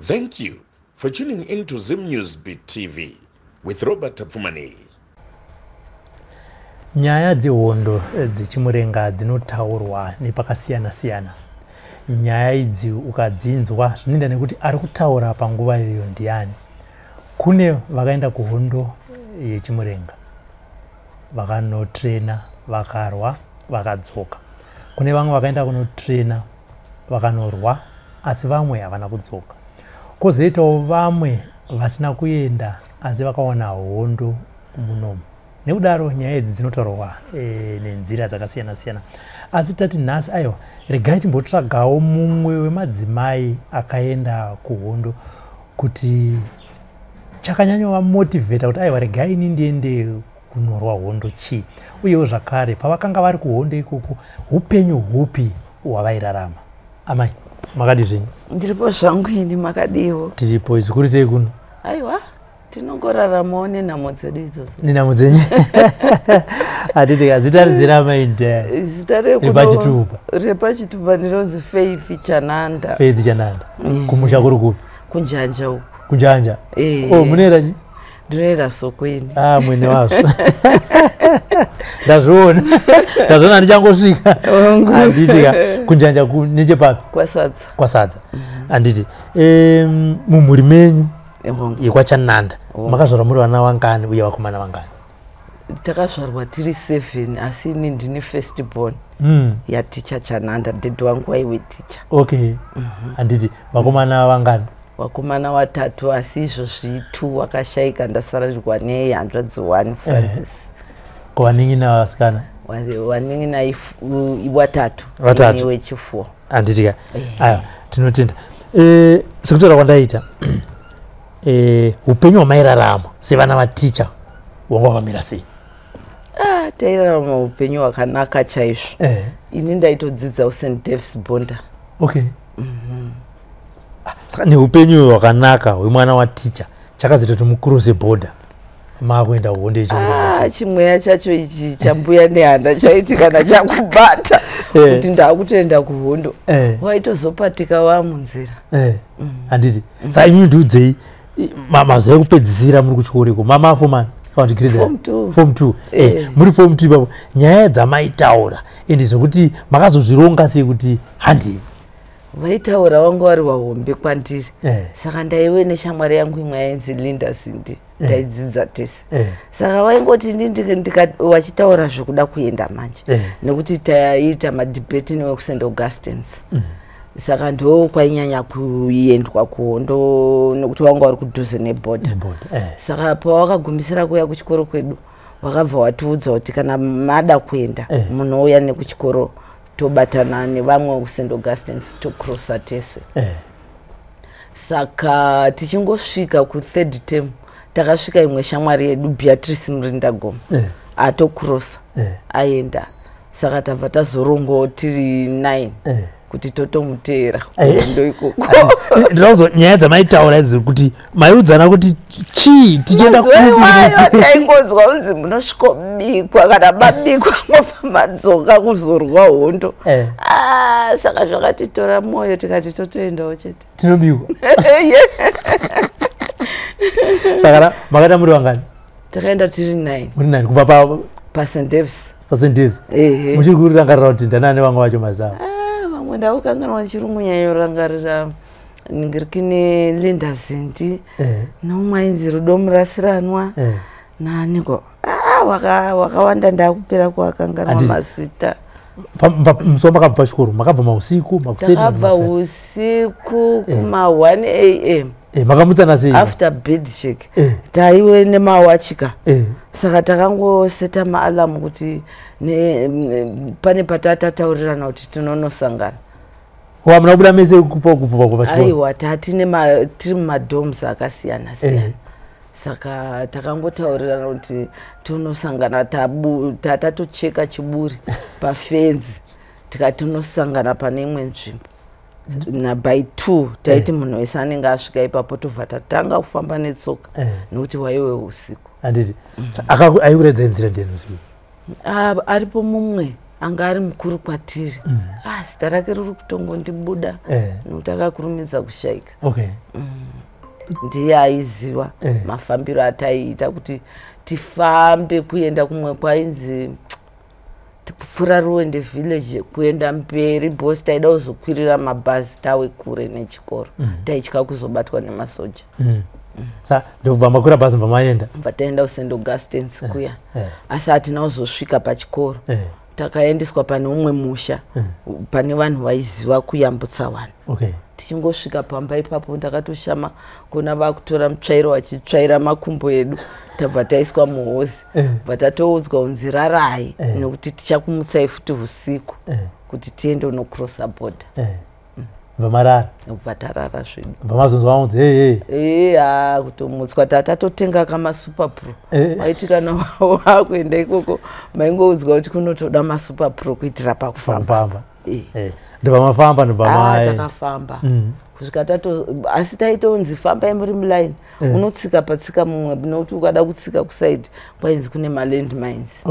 Thank you for tuning in to Zim News Beat TV with Robert Tapfumani. Nyaya dzehondo dzechimurenga dzinotaurwa nepakasiyana siyana. Nyaya idzi ukadzinzwa zvinoenda nekuti ari kutaura panguva iyoyo ndiani. Kune vakaenda kuhondo yechimurenga vakanotrena vakarwa vakadzoka. Kune vamwe vakaenda kunotrena vakanorwa asi vamwe havana kudzoka. Kwozoitawo vamwe vasina kuenda asi vakawana hondo munomu. Nekudaro nyaya idzi dzinotaurwa nenzira dzakasiyana siyana. Asi tati nhasi aiwa regai timbotsvagawo mumwe wemadzimai akaenda kuhondo kuti chakanyanyovamotivheta kuti aiwa regai ini ndiende kunorwa hondo chii, uyewo zvakare pavakanga vari kuhondo ikoko upenyu hupi hwavairarama. Amai, makadi zvenyu? Ndiripo zvangu ini, makadiwo? Tiripo, zvikuru sei kuno? Aiwa, tinongoraramawo nenhamo dzedu idzodzo. Nenhamo dzenyu. Hatiti zita rizera amai ndea? Zita repachitupa. Repachitupa ndinonzi Faith Chananda. Faith Chananda. Kumusha kuri kupi? Kunjanja uku. Kunjanja? Oh, munoera chi? Ndinoera Soko ini. Ah, mwene wazvo. Ndazviona. Ndazviona ndichangosvika. Handiti ka kunjanja nechepapi? Kwasadza. Kwasadza. Handiti. Mumhuri menyu yekwaChananda makazvarwa muri vana vangani uye vakomana vangani? Takazvarwa tiri 7, asi ini ndini first born yaticha Chananda. Daddy wangu waiwe ticha. Okay. Handiti vakomana vangani? Vakomana vatatu, asi izvozvi 2 wakashaika, ndasararirwa nehanzvadzi 1, Francis. Ko vanin'ina vasikana? Vanin'ina watatu. Vatatu. Wechi4. Handiti ka. Aiwa, tinotenda. Sekutaura kwandaita, upenyu hwamairarama sevana vaticha wanga wakamira sei? Ah, tairarama upenyu hwakanaka chaizvo. Ini ndaitodzidza kuSt Davis Bonda. Okay. Saka neupenyu hwakanaka hwemwana waticha, chakazoita kuti mucrosse border maakuenda kuhondo yechimurenga? Ah, chimweya chacho ichi chambuya nehanda chaiti kana chakubata kuti ndaakutoenda kuhondo, waitozopatika wamunzira. Handiti. Saka imi ndiudzei, mazuva ekupedzisira muri kuchikoro iko, mama form one kana kuti grade? Form two. Form 2. Muri form 2 ipapo, nyaya dzamaitaura ende zvekuti makazozvironga sei kuti handii? Vaitaura vanga vari vahombe kwandiri. Saka ndaive neshamwari yangu imwe yainzi Linda Zindi, taidzidza tese. Saka vaingoti vachitaura zvekuda kuenda manje, nekuti taiita madebate newekuSt Augustins. Saka ndo kwainyanya kuendwa kuhondo nekuti vanga vari kudhuze nebhodha. Nebhodha. Saka pawakagumisira kuuya kuchikoro kwedu, wakabva watiudza kuti kana mada kuenda, munouya nekuchikoro, tobatana nevamwe kuSt Augustins, tocrossa tese. Saka tichingosvika kuthird term, takasvika imwe shamwari yedu Beatrice Murindagoma atocrossa, aenda. Saka tabva tazorongawo tiri 9 kuti totomuteera kuhondo ikoko. Ndinozo nyaya dzamaitaura idzi kuti maiudzana kuti chii, tichienda Mazuva iwayo kupi? taingonzwa kunzi munosvikobikwa, kana mabikwa mobva madzoka kuzorwa hondo. Ah, saka zvakatitora mwoyo, tikati totoendawo chete. Tinobikwa. Saka makaenda muri vangani? Takaenda tiri 9. Muri 9 kubva pa paSt Davis. PaSt Davis. Ehe. Muchiri kurangarira kuti ndanani vamwe vacho mazava? Ah, vamwe ndakukanganwa, chirungu nyanyorangarira ngirikini Linda Zindi nomwe ainzi Rudo Murasiranwa naniko. Ah, wakawanda, ndakupera kuwakanganwa mazita. Musi wamakabva pachikoro, makabva mausiku, makuseni? Takabva masikati? Usiku kuma 1 am. Makamutsana sei? After bed check. Taiwe nemawachika. Saka takangoseta maalarm kuti pane patatataurirana kuti tinonosangana. Hamuna kubuda mese kupa pachikoro? Aiwa, tatine tiri mumadorms akasiyana siyana. Saka takangotaurirana kuti tonosangana, tatatocheka chiburi pafenzi, tikati tonosangana pane imwe nzvimbo na by 2. Taiti munhu wese anenge asvika ipapo, tobva tatanga kufamba netsoka nekuti waiwe usiku. Handiti. Aikuredza nzira ndiyani usiku? Ah, aripo mumwe. Anga ari mukuru kwatiri. Zita rake riri kutongondibuda nokuti akakurumidza kushayika. Ndiye aiziva mafambiro ataiita kuti tifambe kuenda kumwe kwainzi kupfuura Ruwende village kuenda mberi, boss taida kuzokwirira mabhazi tawe kure nechikoro. Taitya kuzobatwa nemasoja. Sa ndobva makwira bhazi mubva maenda? Bva taenda kuSt Augustins kuya, asi hatina kuzosvika pachikoro. Takaendeswa pane umwe musha pane vanhu vaiziva kuyambutsa vanhu. Tichingosvika pamba ipapo ndakatoshama kuona vakutora mutsvairo vachitsvaira makumbo edu. Tabva taiswa muhozi, bva tatoudzwa kunzi rarai nekuti tichakumutsai futi usiku kuti tiende unocrossa border. Bva marara? Bva tarara zvedu. Bva mazonzwa kunzi hey, hey. Ee, kutomutswa. Tatatotenga kamasuper pro. Waiti kana wakuenda ikoko maingoudzwa kuti kunotoda masuper pro kuitira pakufamba. Ndobva mafamba? Ndobva Takafamba kusvika tato, asi taitonzi fambai muri muline. Unotsika patsika mumwe nokuti ukada kutsika kuside kwainzi kune maland mines.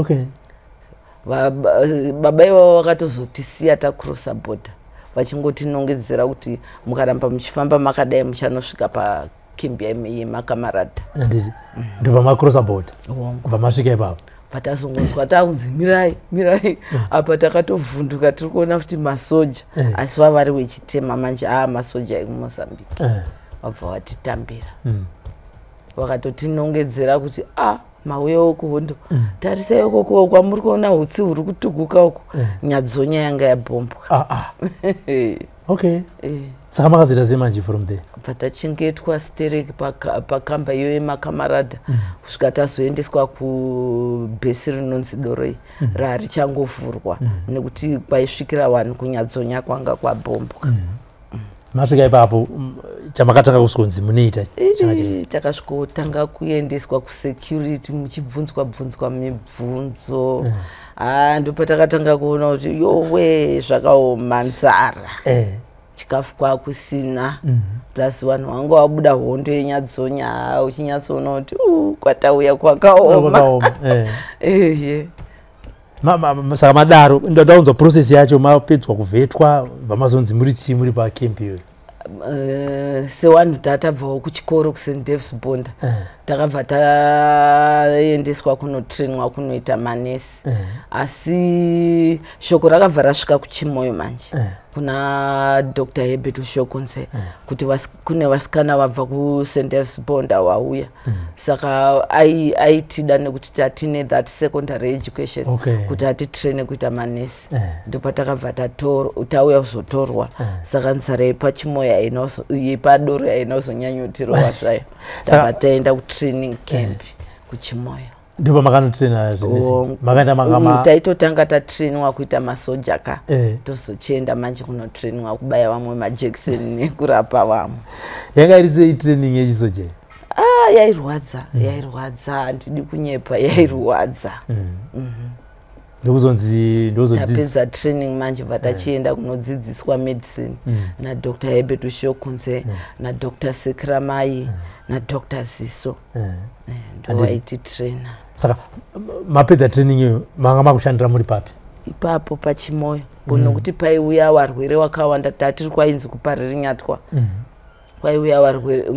Baba ivavo vakatozotisiya tacrossa border vachingotinongedzera kuti mukaramba muchifamba makadai muchanosvika pakembi yemakamarada. Handiti ndobva macrossa border, bva masvika ipapo? Patazongonzwa takunzi mirai, mirai. Apa takatovhunduka tiri kuona kuti masoja, asi vavari wechitema manje, aa masoja ekuMozambique. Vabva vatitambira, vakatotinongedzera kuti a mauyawo kuhondo, tarisai ukoko kwamuri kuona utsi huri kutuguka uko, Nyadzonya yanga yabhombwa. Ah, ah. Okay, saka makazoita sei manje from there? Bva tachengetwa stereki pakamba iyo yemakamarada kusvika tazoendeswa kubhesi rinonzi Doroi, rarichangovhurwa nekuti kwaisvikira vanhu kuNyadzonya kwanga kwabhombwa. Masvika ipapo, chamakatanga kusvikonzi munoita changa chiri? Takasvikotanga kuendeswa kusecurity muchibvunzwa bvunzwa mibvunzo. Ah, ndopatakatanga kuona kuti yowe, zvakaoma, nzara, chikafu kwakusina, plus vanhu vanga vabuda hondo yeNyadzonya, uchinyatsoona kuti kwatauya kwakaoma. Kwakaoma. Ehe. Saka madaro ndaunzwa process yacho, mapedzwa kuvhetwa, vamazonzi muri chii muri pakempi iyoyo? Sevanhu tatabvawo kuchikoro kuSt Davis Bonda, takabva taendeswa kunotrainwa kunoita manesi, asi shoko rakabva rasvika kuChimoyo manje kuna Dr Herbert Ushokunze kuti kune vasikana vabva kuSt Davis Bonda vauya. Saka aitida nekuti tatine that secondary education kuti atitraine kuita manesi. Ndopatakabva tauya kuzotorwa. Saka nzara yepaChimoyo yepadoro haina kuzonyanyotirwa zvayo. Tabva taenda kutraining camp kuChimoyo. Ndipo makanotraina zvenesi? Makaenda mangama? Taitotanga tatrainwa kuita masoja ka, tozochienda manje kunotrainwa kubaya vamwe majekiseni nekurapa vamwe. Yanga iri sei training yechisoja? Ah, yairwadza, yairwadza, handidi kunyepa, yairwadza. Ndokuzonzi ndozodzidza? Tapedza training manje, bva tachienda kunodzidziswa medicine naDr Herbert Ushokunze, naDr Sekramai, naDr Ziso. Ndovaititraina. Saka mapedza training iyoyo, manga makushandira muri papi? Ipapo paChimoyo, nokuti paiuya varwere wakawanda. Tatiri kwainzi kuParirinyatwa, kwaiuya varwere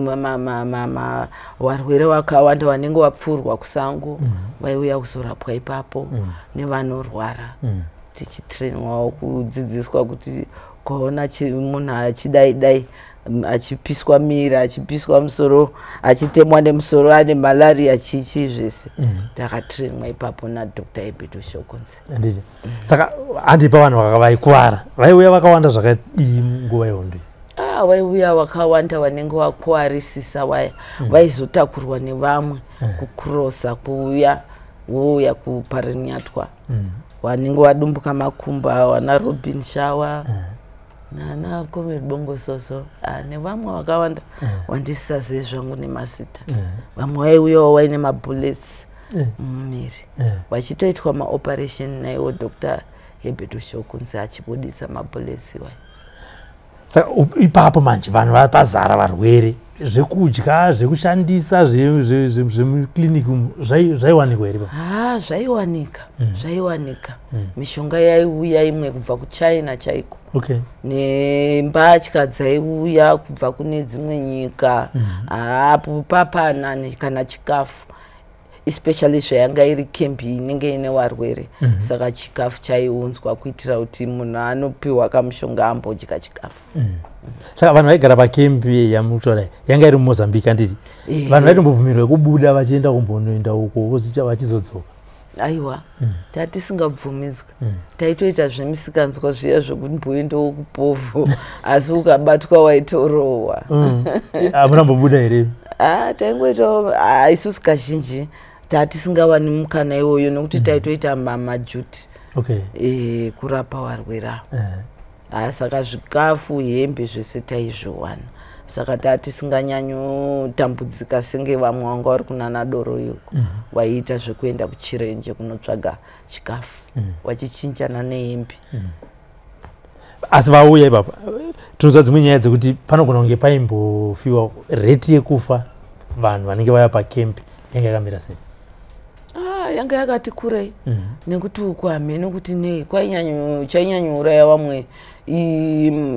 varwere vakawanda vanenge vapfurwa kusango, vaiuya kuzorapwa ipapo nevanorwara. Tichitrainwawo kudzidziswa kuti ukaona munhu achidai dai, achipiswa miri, achipiswa musoro, achitemwa nemusoro, ane malaria, chichi zvese, takatrainwa ipapo naDr Herbert Ushokunze. Handiti saka handipa vanhu vaikuvara vaiuya vakawanda zvakadii nguva yehondo iyi? Ah, vaiuya vakawanda. Vanenge vakuwarisisa vaya vaizotakurwa nevamwe kukurosa kuuya, wouya kuParinyatwa. Vanenge vadumbuka makumbo ava, vana Robin Shower nana Comrade Bongososo, ah, nevamwe vakawanda wandisisazive zvangu nemazita. Vamwe vaiuyawo vaine mabullets mumuviri, vachitoitwa maoperation naiwo Dr Herbert Ushokunze achibuditsa mabullets iwayo. Saka ipapo manje vanhu vapazara varwere. Zvekudya, zvekushandisa zvemukliniki umu zvaiwanikwa here? Ha, zvaiwanika, zvaiwanika. Mishonga yaiuya imwe kubva kuChina chaiko. Nembatya dzaiuya kubva kune dzimwe nyika. Hapo papana kana chikafu, especially zvayanga iri kembi inenge ine varwere. Saka chikafu chaiunzwa kuitira kuti munhu anopiwa kamushonga ambodya chikafu. Saka vanhu vaigara pakembi yamutaura yanga iri muMozambique, handiti? Vanhu vaitombobvumirwa kubuda vachienda kumbonoenda uko vachizodzoka? Aiwa, tatisingabvumidzwe. Taitoita zvemisikanzwa zviya zvekumboendawo kupovho, asi ukabatwa waitorohwa. Hamuna mbobuda here? Taingoitawo isusu kazhinji tatisingawani mukana iwoyo nekuti taitoita maduty kurapa varwere ava. Saka zvikafu, hembe, zvese taizviwana, saka tatisinganyanyotambudzika senge vamwe vanga vari kunana doro iko, vaiita zvekuenda kuchirenje kunotsvaga chikafu vachichinjana nehembe. Asi vauya ipapa, tinoziva dzimwe nyaya dzekuti panogona kunge paimbofiwa. Rate yekufa vanhu vanenge vauya pakempi yanga yakamira sei? Yanga yakati kurei, nekuti uku hamene kuti nei chainyanyouraya vamwe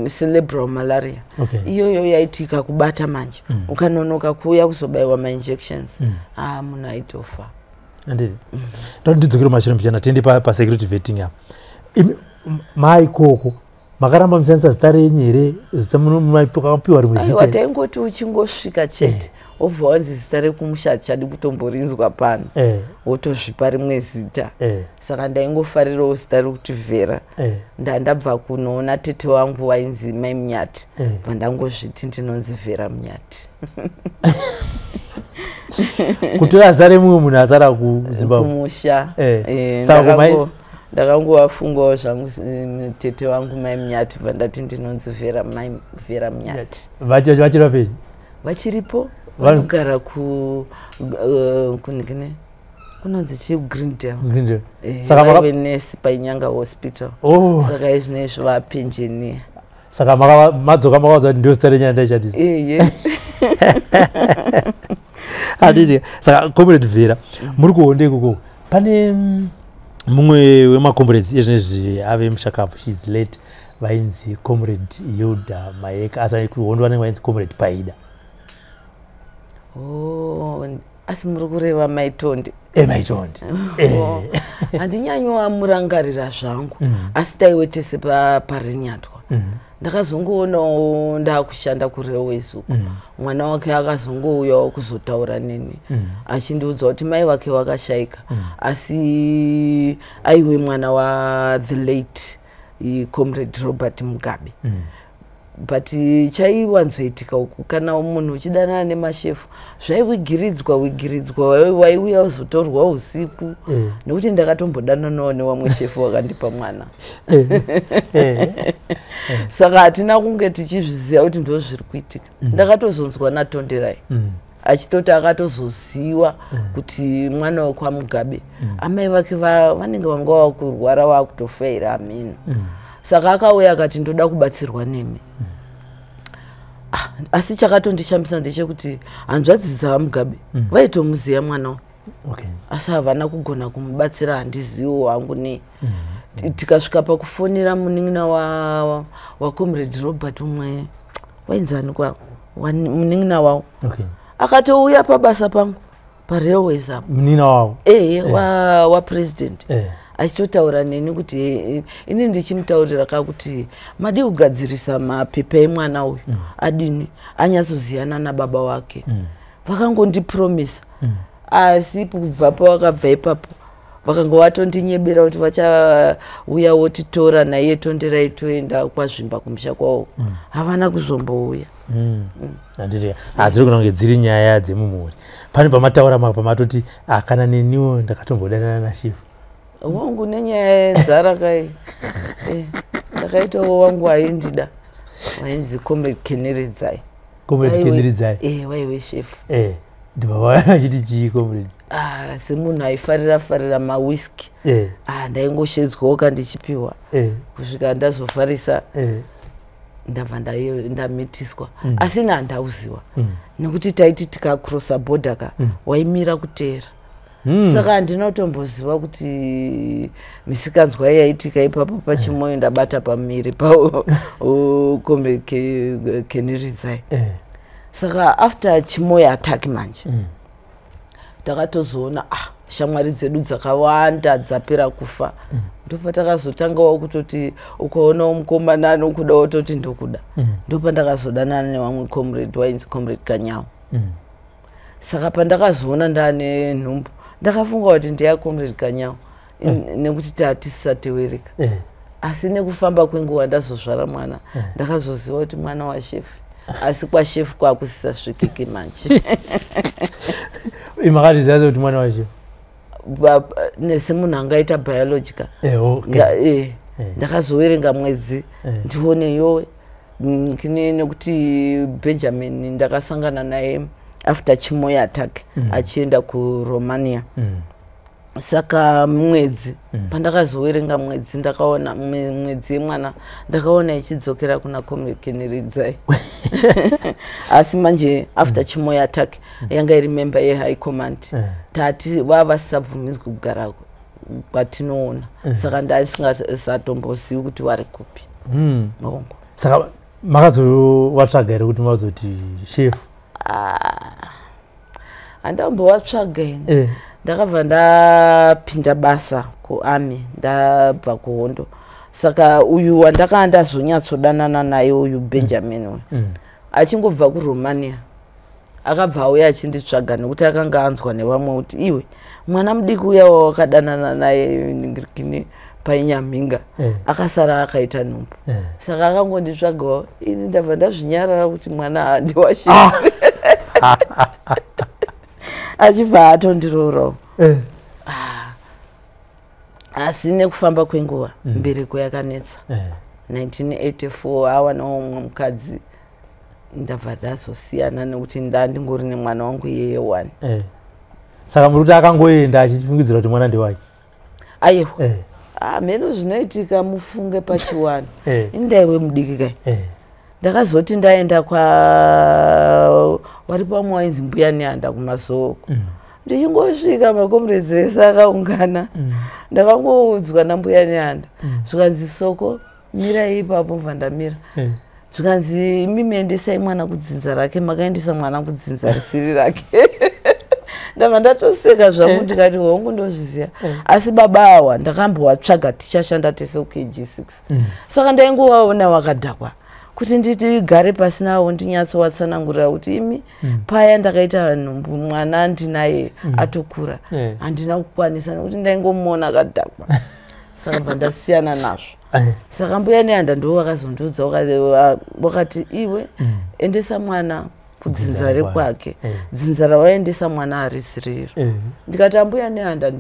cerebral malaria. Iyoyo yaitika kubata manje, ukanonoka kuuya kuzobayiwa mainjections, munhu aitofa. Handiti? Ndoti ndidzokere mumashure mbichana, tiende pasecurity vetting apa. Maikoko makaramba mushandisa zita renyu here? Zita makapiwa rimwe zita? Taingoti uchingosvika chete, wobva wanzi zita rekumusha hatichadi kutomborinzwa pano, wotozvipa rimwe zita. Saka ndaingofarirawo zita rekuti Vhera. Ndandabva kunoona tete wangu wainzi Mai Munyati, bva ndangozviti ndinonzi Vhera Munyati. Kutora zita remumwe munhu asara kuZimbabwe? Kumusha. Ndakangovafungawo zvangu tete vangu Mai Munyati, bva ndati ndinonzi Vhera, Mai Vhera Munyati. Vachiri vapenyu? Vachiripo, vanogara ku kunikine kunonzi chii, Greendale. Greendale. Saka nesi paInyanga Hospital. Saka izvinezvi vapensioner. Saka madzoka makaudza kuti ndio zita renyu randaishandisa? Eye. Handiti? Saka Comrade Vera, muri kuhondo ikoko, pane mumwe wemacomrades ezvinezvi ave mushakabvu, she's late, vainzi Comrade Hilda Mayeka, asi kuhondo vanenge vainzi Comrade Paida. Oh, asi muri kureva Maitondi? Maitondi. Oh, handinyanyoamurangarira zvangu, asi taiwe tese parinyatwa. Ndakazongoonawo ndaakushanda kurailways uko, mwana wake akazongouyawo kuzotaura neni achindiudza kuti mai vake vakashaika, asi aiwe mwana wa the late Comrade Robert Mugabe. But chaiwanzoitika uku, kana munhu uchidanana nemashefu, zvaiwigiridzwa wigiridzwa, waiuya uzotorwa usiku, nekuti ndakatombodananawo newamwe shefu wakandipa mwana. Saka hatina kunge tichizviziva kuti ndo zviri kuitika. Ndakatozonzwa naTonderai achitoti akatozoziva kuti mwana wekwaMugabe, amai vake vanenge vanga vakurwara, vakutofaira ameno. Saka akauya akati, "Ndoda kubatsirwa nemi." Asi chakatondishamisa ndechekuti hanzvadzi dzaVaMugabe vaitomuziva mwana uyu, asi havana kugona kumubatsira. Handiziviwo hangu nei. Tikasvika pakufonera munin'ina waComrade Robert, umwe wainzani kwa munin'ina wavo, akatouya pabasa pangu parailways apo. Munin'ina wavo? Ehe, wapresident, achitotaura neni kuti ini ndichimutaurira ka kuti madi kugadzirisa mapepa emwana uyu, adini anyatsoziyana nababa wake. Vakangondipromisa, asi kubva pavakabva ipapo vakanga vatondinyebera kuti vachauya wotitora naiye Tonderai toenda kwaZvimba kumusha kwavo. Havana kuzombouya. Handiti hadziri kuona kunge dziri nyaya dzemumhuri? Pane pamataura pamatoti, "Ah, kana neniwo ndakatombodanana nashefu." Wangu nenyaya yenzara kai. Ndakaitawo wangu aindida wainzi Comrade Keneredzai. Comrade Keneredzai. Waiwe shefu. Ndibva vachiti chii comrade? Ah, semunhu aifarira farira mawhiski, ah, ndaingoshedzwawo kandichipiwa kusvika ndazofarisa. Ndabva ndamitiswa. Asi ini handauziwa, nekuti taiti tikacrossa border ka, waimira kuteera. Saka handina kutomboziva kuti misikanzwa yaitika ipapo paChimoio, ndabata pamiri pakombe Kenny Ridzai. Saka after Chimoio attack manje, takatozoona, ah, shamwari dzedu dzakawanda dzapera kufa. Ndopatakazotangawo kutoti ukaonawo mukomana anokuda, wototi ndokuda. Ndopandakazodanana nevamwe comrade wainzi Comrade Kanyawo. Saka pandakazoona ndaane nhumbu, ndakafunga kuti ndeya Comrade Kanyawo, nekuti tatisisatiwereka. Asi nekufamba kwenguva ndazozvara mwana, ndakazoziva kuti mwana washefu, asi kwashefu kwakusisasvikiki manje. Makatiziva kuti mwana washefu? Semunhu angaita biological. Ndakazoverenga mwedzi, ndione yowe nekuti Benjamin ndakasangana naye after Chimoio attack, achienda kuRomania. Saka mwedzi, pandakazoverenga mwedzi, ndakaona mwedzi yemwana, ndakaona ichidzokera kuna Comrade Kenny Ridzai. Asi manje after Chimoio attack, yanga iri member yehigh command. Tati vava vasisabvumidzwi kugara kwatinoona. Saka ndasingasatombozivi kuti vari kupi. Hongu. Saka makazovatsvaga here kuti mazoti shefu? Handambovatsvaga ini. Ndakabva ndapinda basa kuarmy, ndabva kuhondo. Saka uyu wandakanga ndazonyatsodanana naye, uyu Benjamin uyu, achingobva kuRomania, akabva auya achinditsvaga, nekuti akanga anzwa nevamwe kuti iwe, mwana mudiki uya wawakadanana naye ngirikini painyamhinga, akasara akaita nhumbu. Saka akangonditsvagawo, ini ndabva ndazvinyarara kuti mwana handiwashe. Achibva atondiroorawo. Asi nekufamba kwenguva, mbereko yakanetsa. 1984 awanawo mumwe mukadzi, ndabva ndazosiyana, nekuti ndandingori nemwana wangu iyeye one. Saka muri kuti akangoenda achifungidzira kuti mwana ndewake? Aiwa. Ah, mheno zvinoitika, mufunge pachiwani. Indaiwe mudiki kai. Ndakazoti ndaenda kwa waripo vamwe wainzi Mbuya Nehanda kumasoko. Ndichingosvika, macomrades ese akaungana. Ndakangoudzwa naMbuya Nehanda, zvikanzi, "Soko, mirai ipapo." Mva ndamira. Zvikanzi, "Imimi endesai mwana kudzinza rake, makaendesa mwana kudzinza risiri rake." Ndabva ndatoseka zvangu. Ndikati, "Hongu, ndozviziva." Asi baba awa ndakambovatsvaga tichashanda tese kuKG6. Saka ndaingovaona wakadhakwa, kuti ndigare pasi navo ndinyatsovatsanangurira kuti imi, paya ndakaita nhumbu, mwana ndinaye, atokura. Handina kukwanisa nekuti ndaingomuona akadhakwa. Saka bva ndasiyana nazvo. Saka Mbuya Nehanda ndo vakazondiudza, wakati, "Iwe, endesa mwana kudzinza Dzinza rekwake. Dzinza ravaendesa mwana harisiriro." Ndikati, "Ambuya Nehanda,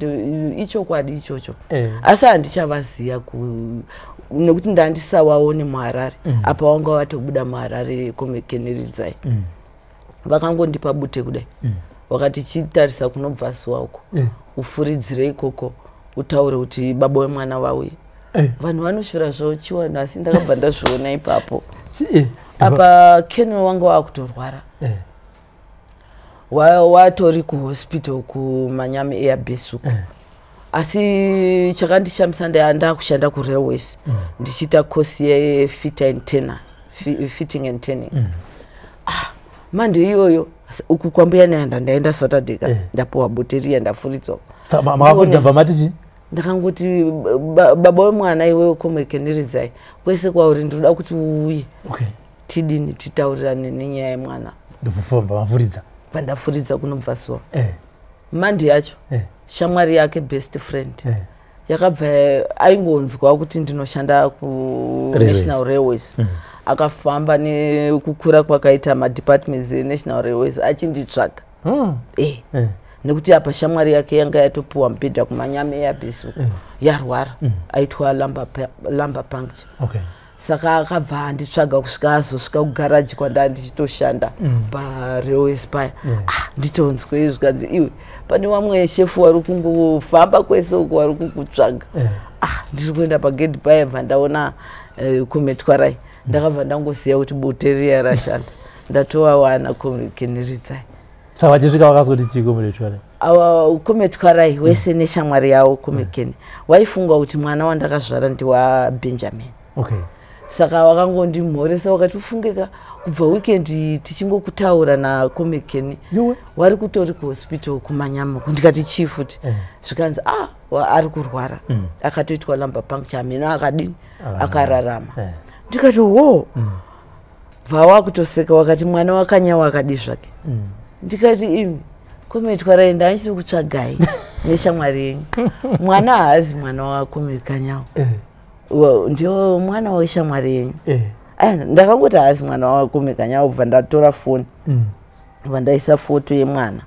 ichokwadi ichocho, asi handichavaziya nekuti ndandisawaone muHarare." Apa wanga watobuda muHarare Comrade Kenny Ridzai. Vakangondipa bute kudai, vakati, "Chitarisa kunobva zuva uko, ufuridzire ikoko, utaure kuti baba wemwana vauye." Vanhu vanoshora zvavo chiwanhu, asi ndakabva ndazviona ipapo. Apa Ken wanga wakutorwara. Watori kuhospital kuManyami Airbase uko. Asi chakandishamisa, ndakushanda kurailways, ndichiita kosi yefitter and turner, fitting and turning. Ah, mande iyoyo uku kwaMbuya Nehanda ndaenda Saturday ka. Ndapuwa boteriya, ndafuridzwa. Saka makafudza bva mati chii? Ndakangoti, "Baba wemwana iwewe Comrade Kenny Ridzai, kwese kwauri ndinoda kuti uuye." Tidini, titaurirane nenyaya yemwana. Ndobva mafuridza. Bva ndafuridza kunobva zuva. Mandi yacho, shamwari yake, best friend, yakabva aingonzwa kuti ndinoshanda kuNational Railways. Akafamba nekukura kwakaita madepartments eNational Railways achinditsvaga. Nekuti apa shamwari yake yanga yatopuwa mubhedha kuManyame Airbase uko, yarwara, aitwa lumbar puncture. Saka akabva anditsvaga kusvika azosvika kugaraji kwanda ndichitoshanda parailways paya. Ah, nditonzwe zvikanzi, "Iwe, pane vamwe shefu vari kungofamba kwese uko, vari kukutsvaga." Ah, ndiri kuenda pagedhi paya, bva ndaona Comrade Twarai. Ndakabva ndangosiya kuti bute riya rashanda, ndatovawana Comrade Kenny Ridzai. Saka vachisvika vakazoti chii Comrade Twarai? Awa Comrade Twarai wese neshamwari yavo Comrade Kenny waifunga kuti mwana wandakazvara ndiwaBenjamin. Saka wakangondimhoresa wakati ufungeka kubva weekend tichingokutaura naComrade Kenny wari kutori kuhospital kuManyama. Ndikati chii futi? Zvikanzi ari kurwara, akatoitwa lumbar puncture, hameno akadini, akararama. Ndikati wo, bva wakutoseka wakati mwana wakanyawa akadi zvake. Ndikati imi Comrade Twarai, ndanchiri kutsvagai neshamwari yenyu, mwana haazi mwana waComrade Kanyawo, ndio mwana weshamwari yenyu. Ndakangoti haazi mwana waComrade Kanyawo, bva ndatora foni, bva ndaisa foto yemwana.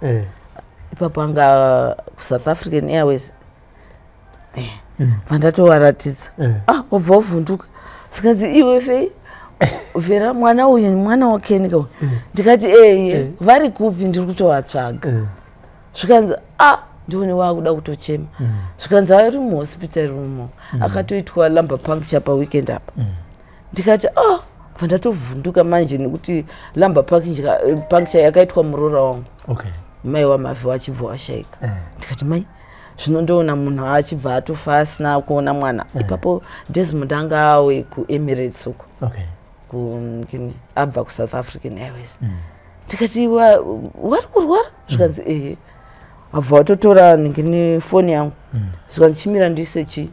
Ipapo anga kuSouth African Airways, bva ndatovaratidza. Wabva wavhunduka, zvikanzi iwe fei Vera, mwana uyu mwana waKenny ka? Ndikati eye. Vari kupi? Ndiri kutovatsvaga. Zvikanzi ndione waakuda kutochema. Zvikanzi ari muhospital umo, akatoitwa lumbar puncture paweekend apa. Ndikati bva ndatovhunduka manje, nekuti lumbar puncture yakaitwa muroora wangu, mai wamavhi wachibva washaika. Ndikati mai, zvino ndoona munhu achibva atofa asina kuona mwana. Ipapo Desmond anga awe kuEmirates uko, abva kuSouth African Airways. Ndikati wari kurwara? Zvikanzi ehe. Wabva watotora ningini foni yangu, zvikanzi chimira ndiise chi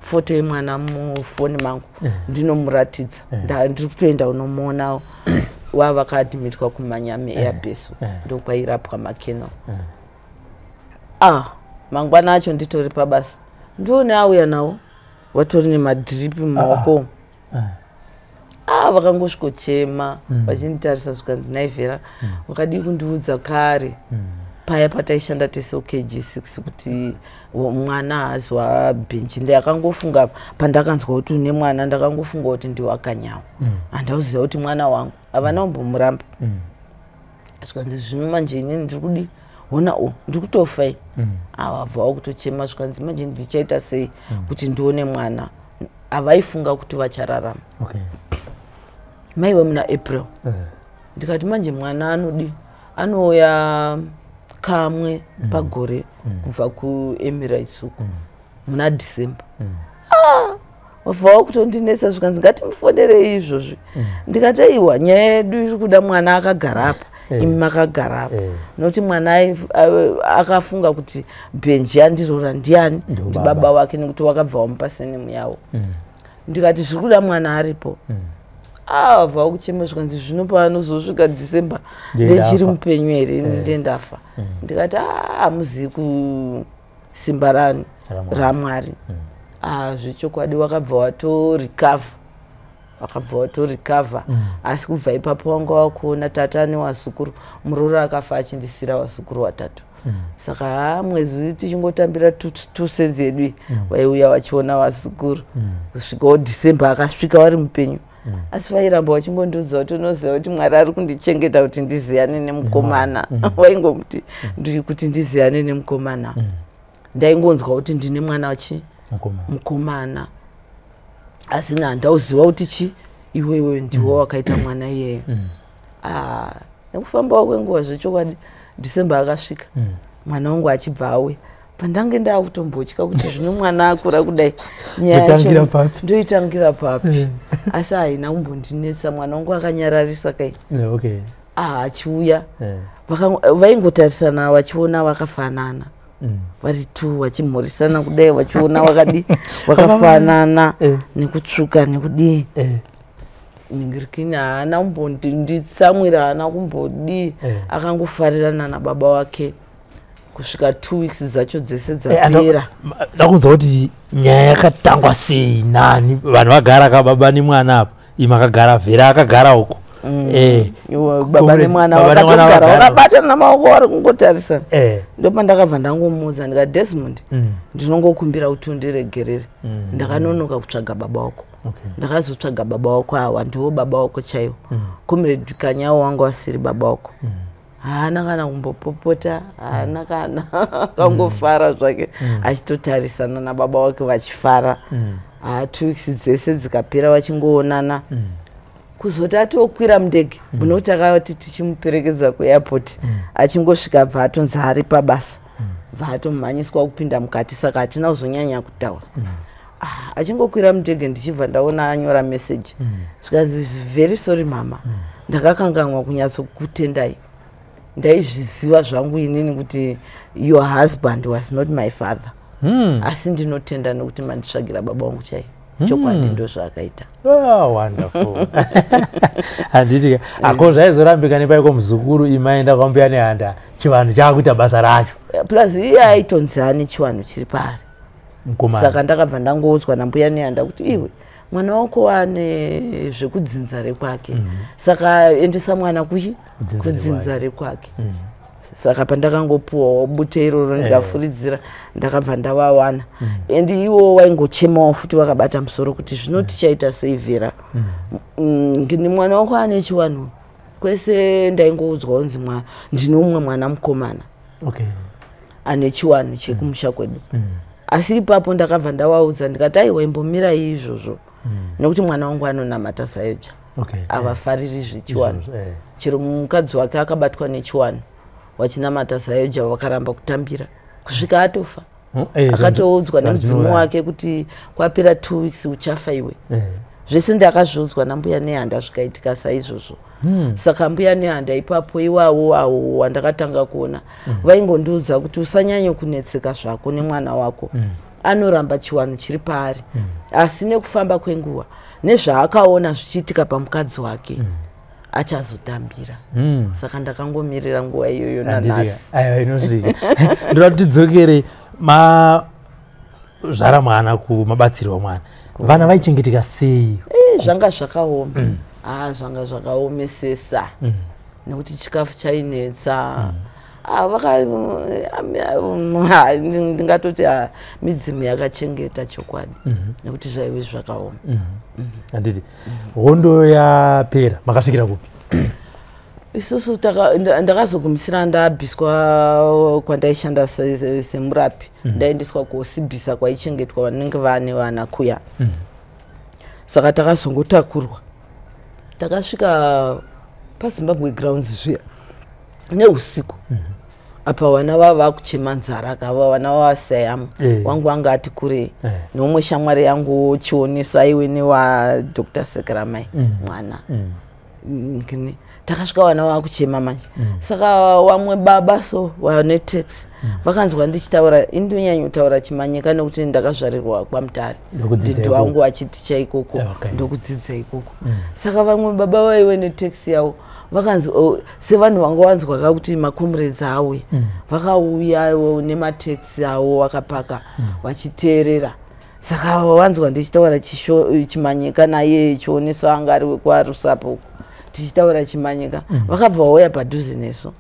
foto yemwana mufoni mangu, ndinomuratidza. Ndiri kutoenda unomuonawo, wavakaadmitwa kuManyame Airbase, ndokwairapwa makeno. Mangwana acho nditori pabasa, ndione auya nawo, watori nemadhiripi mumaoko. Vakangosvikochema vachinditarisa, zvikanzi naivhera, wakadii kundiudza kare paya pataishanda tese KG6 kuti mwana haazi waBhenji? Ndakangofunga pandakanzwa kuti une mwana, ndakangofunga kuti ndiwakanyawo, handauziva kuti mwana wangu. Havana kumbomuramba. Zvikanzi zvino manje inini ndiri kudi hona o ndiri kutofa i. Avabva wakutochema, zvikanzi manje ndichaita sei kuti ndione mwana? Havaifunga kuti vachararama. Maiwe muna April. Ndikati manje mwana anodi anouya kamwe pagore kubva kuEmirates uko muna December. Wabva wakutondinetsa, zvikanzi ngatimufonerei izvozvi. Ndikati aiwa, nyaya yedu iri kuda mwana akagara apa, imi makagara apa, nokuti mwana akafunga kuti Bhenji andirora ndiani? Ndibaba wake, nekuti wakabva wamupa surname yavo. Ndikati zviri kuda mwana aripo. Abva wakuchema, zvikanzi zvino paanozosvika December ndechiri mupenyu here? Ndendafa. Ndikati hamuzivi kusimba rani raMwari. Zvechokwadi wakabva watorecover, wakabva watorecover. Asi kubva ipapo wanga wakuona tata newazukuru, muroora akafa achindisira wazukuru watatu. Saka ha mwedzi tichingotambira 2 cents yedu, waiuya wachiona vazukuru kusvikawo December akasvika vari mupenyu. Asi vairamba vachingondiudza kuti unoziva kuti Mwari ari kundichengeta kuti ndiziyane nemukomana. Waingomuti kuti ndiziyane nemukomana. Ndaingonzwa kuti ndine mwana chi mukomana, asi handauziva kuti chi iwewe ndiwo wakaita mwana iyeye. Nekufambawo kwenguva, zvechokwadi December akasvika, mwana wangu achibva auya. Pandange ndaakutombotya kuti zvino mwana akura kudai, nyaya ndoitangira papi? Asi haina kumbondinetsa, mwana wangu akanyararisa kai. Achiuya, vaingotarisana vachiona vakafanana, vari two, vachimhorisana kudai, vachiona vakadi vakafanana nekutsvuka nekudii. Ningirikini haana kumbonditsamwira, haana kumbodii, akangofarirana nababa wake kusvika 2 weeks dzacho dzese dzapera. Ndakunzwa kuti nyaya yakatangwa sei, nani, vanhu vagara kababa nemwana apa, imi akagara, Vhera akagara uko. Baba nemwana vakatogara vakabatana maoko, vari kungotarisana. Ndopandakabva ndangomuudza, ndikati Desmond, ndinongokumbira kuti undiregerere, ndakanonoka kutsvaga baba wako. Ndakazotsvaga baba wako, awa ndiwo baba wako chaiwo. Comrade Kanyawo wangu asiri baba wako. Haana kana kumbopopota, haana kana, akangofara zvake achitotarisana nababa wake vachifara. 2 weeks dzese dzikapera vachingoonana. Kuzoti atokwira mundege, munoti akati tichimuperekedza kuairport, achingosvika bva atonzi ari pabasa, bva atomhanyiswa kupinda mukati, saka hatina kuzonyanya kutaura. Ah, achingokwira mundege ndichibva ndaona anyora message, zvikanzi, "Very sorry mama, ndakakanganwa kunyatsokutendai. Ndaizviziva zvangu inini kuti your husband was not my father, asi ndinotenda nekuti manditsvagira baba vangu chaivo." Chokwadi, ndo zvaakaita. Ah, wonderful, handiti? Ako zvaizorambika nepaiko muzukuru imaenda kwambuya Nehanda, chivanhu chaakuita basa racho. Plus iye aitonzi ane chivanhu chiri paari. Mukomana. Saka ndakabva ndangoudzwa nambuya Nehanda kuti, "Iwe, mwana wako ane zvekudzinza rekwake, saka endesa mwana kuchi Kudzinza. Kudzinza rekwake." Saka pandakangopuwawo bute iroro, ndikafuridzira, ndakabva ndavawana. And iwo waingochemawo futi vakabata musoro kuti, "Zvino tichaita sei, Vera? Ngini mwana wako ane chiwanhu." Kwese ndaingoudzwa kunzi ndine umwe mwana mukomana ane chiwanhu chekumusha kwedu. Asi ipapo ndakabva ndavaudza ndikati, "Aiwa, imbomirai izvozvo, nekuti mwana wangu anonamata sayoja, havafariri zvechiwanhu." Izvozvo. Chero mukadzi wake akabatwa nechiwanhu wachinamata zayoja, vakaramba kutambira kusvika atofa. Akatoudzwa nemudzimu Zvinouraya. wake kuti kwapera 2 weeks uchafa iwe. Zvese ndakazviudzwa nambuya Nehanda, zvikaitika saizvozvo. Saka mbuya Nehanda ipapo iwawo awo wandakatanga kuona, vaingondiudza kuti, "Usanyanye kunetseka zvako nemwana wako, anoramba chiwanhu chiri paari, asi nekufamba kwenguva nezvaakaona zvichiitika pamukadzi wake, achazotambira." Saka ndakangomirira nguva iyoyo nanhasi. Aiwa, inosvika. Ndoda kuti tidzokere mazvara mwana kumabatsirwa mwana, vana vaichengeteka sei? Zvanga zvakaoma. Ah, zvanga zvakaomesesa nekuti chikafu chainetsa. Ah, ndingatoti ah, midzimu yakachengeta chokwadi, nekuti zvaive zvakaoma. Handiti hondo yapera, makasvikira kupi? Isusu ndakazogumisira ndabviswa kwandaishanda semurapi, ndaendeswa kuosibhisa kwaichengetwa vanenge vane vana kuya. Saka takazongotakurwa, takasvika paZimbabwe Grounds zviya neusiku. Apa vana vava vakuchema nzara kava, vana vavasayama. Wangu anga ati kurei neumwe shamwari yangu Chioneso, aiwe newaDr Sekeramai mwana. Takasvika vana vakuchema manje. Saka wamwe baba so vane taxi vakanzwa ndichitaura, indonyanyotaura Chimanyika nekuti ndakazvarirwa kwaMutare. Ndokudzidza Dhidhi ikoko. wangu achiticha ikoko. Ndokudzidza ikoko. Saka vamwe baba vaive netaxi yavo vakanzi, oh, sevanhu vanga vanzwa kakuti macomrades auya, vakauya nemataxi avo vakapaka vachiteerera. Saka vanzwa ndichitaura Chimanyika, naye Chioneso anga ari wekwaRusapo uko, tichitaura Chimanyika, vakabva vauya padhuze nesu.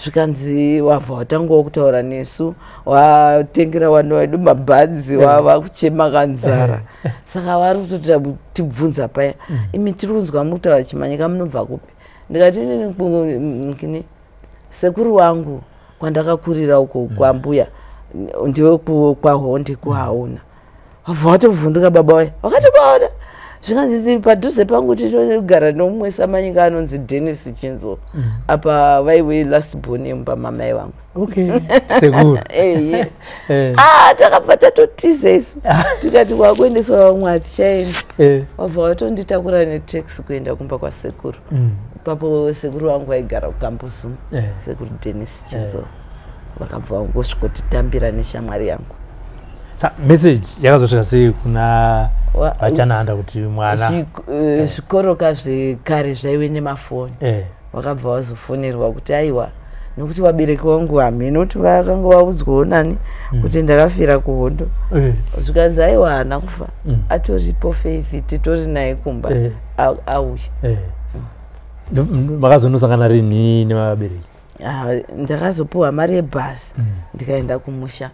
Zvikanzi wabva watangawo kutaura nesu, watengera vana vedu mabhanzi, wava kuchema kanzara. Saka vari kutotibvunza paya, "Imi, tiri kunzwa muri kutaura Chimanyika, munobva kupi?" Ndikati, "Inini kini sekuru wangu kwandakakurira uko kwambuya ndiwe kwaHonde kuHauna." Wabva watovhunduka baba vaya, vakati kwaona. Zvikanzi padhuze pangu tinogara nomumwe samanyika anonzi Denis Chinzo. Apa vaive last born yemumba mamai vangu. Okay, sekuru. Eye. Ah, takabva tatotiza isu, tikati kwakuendesa vamwe hatichaendi. Wabva watonditakura netaxi kuenda kumba kwasekuru. Ipapo sekuru vangu vaigara kuKambuzuma. Sekuru Denis Chinzo vakabva vangosvikotitambira neshamwari yangu. Sa message yakazosvika sei kuna vaChananda kuti mwana? Zvikoroka zvekare zvaive nemafoni. Vakabva vazofonerwa kuti aiwa, nokuti vabereki vangu hamene kuti vakanga vaudzwawo nani kuti ndakafira kuhondo. Zvikanzi aiwa, haana kufa, atoripo Faith, titori naye kumba. Auya. Makazonosangana rini nevabereki? Ah, ndakazopiwa mari yebhasi, ndikaenda kumusha,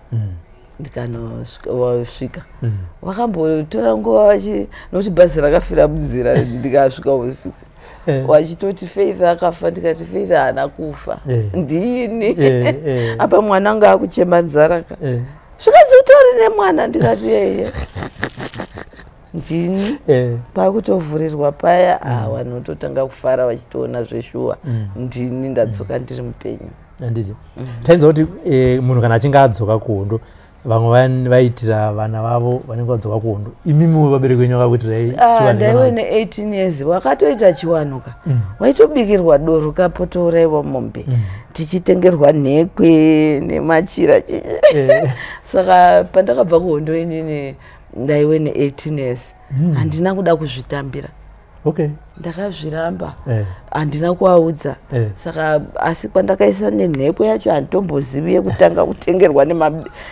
ndikanosvika. Vakambotora nguva vachi, nokuti bhazi rakafira munzira, ndikasvika usiku. Vachitoti Faith akafa, ndikati Faith haana kufa, ndini. Apa mwana anga akuchema nzara ka. Zvikanzi utori nemwana, ndikati yeye. Ndini pakutovhurirwa paya, vanhu vototanga kufara vachitoona zveshuwa, ndini ndadzoka ndiri mupenyu. Handiti tainzwa kuti munhu kana achinge adzoka kuhondo, vamwe vaitira vana vavo vanenge vadzoka kuhondo. Imimiwo vabereki venyu vakakuitirai? Ndaive ne18 years, wakatoita chiwanuka. Waitobikirwa doro kapotouraiwa mombe, tichitengerwa nhekwe nemachira. Saka pandakabva kuhondo inini ndaive ne18 years. Handina kuda kuzvitambira. Ndakazviramba, handina kuaudza. Saka asi kwandakaisa nenhekwe yacho handitombozivi yekutanga kutengerwa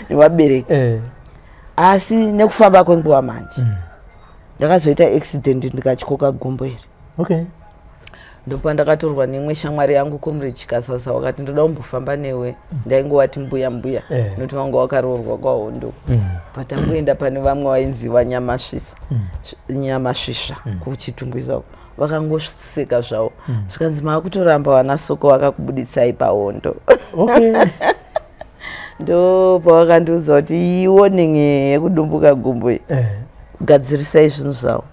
nevabereki. Asi nekufamba kwenguva manje, ndakazoita accident, ndikatyoka gumbo iri. Ndopandakatorwa neimwe shamwari yangu, Comrade Chikasasa, wakati ndoda kumbofamba newe. Ndaingovati mbuya, mbuya, nokuti vanga wakaroorwa kwahondo. Patangoenda pane vamwe vainzi vanyamasvisa, Nyamasvisva, kuChitungwiza uko, vakangoseka zvavo. Zvikanzi, "Maakutoramba vana soko vakakubuditsai pahondo." Ndo pavakandiudza kuti iwarning yekudumbuka gumbo iyi, gadzirisai zvinhu zvavo,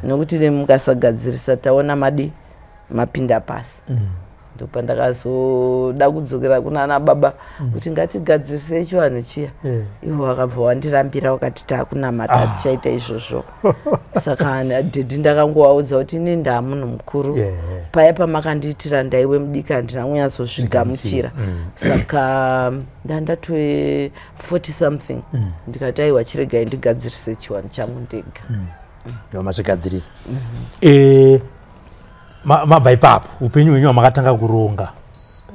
nokuti mukasagadzirisa taona madi mapinda pasi. Ndopandakazoda kudzokera kunana baba kuti ngatigadzirisei chivanhu chiya. Ivo vakabva vandirambira, vakati taakunamata, hatichaita izvozvo. Saka dhedhi ndakangovaudza kuti ini ndaamunhu mukuru. Paya pamakandiitira ndaiwe mudiki, handina kunyatsozvigamuchira. Saka ndandatove 40 something, ndikati aiwa, chiregai ndigadzirise chivanhu changu ndega. Mazvigadzirisa. Mabva ipapo, upenyu hwenyu hwamakatanga kuronga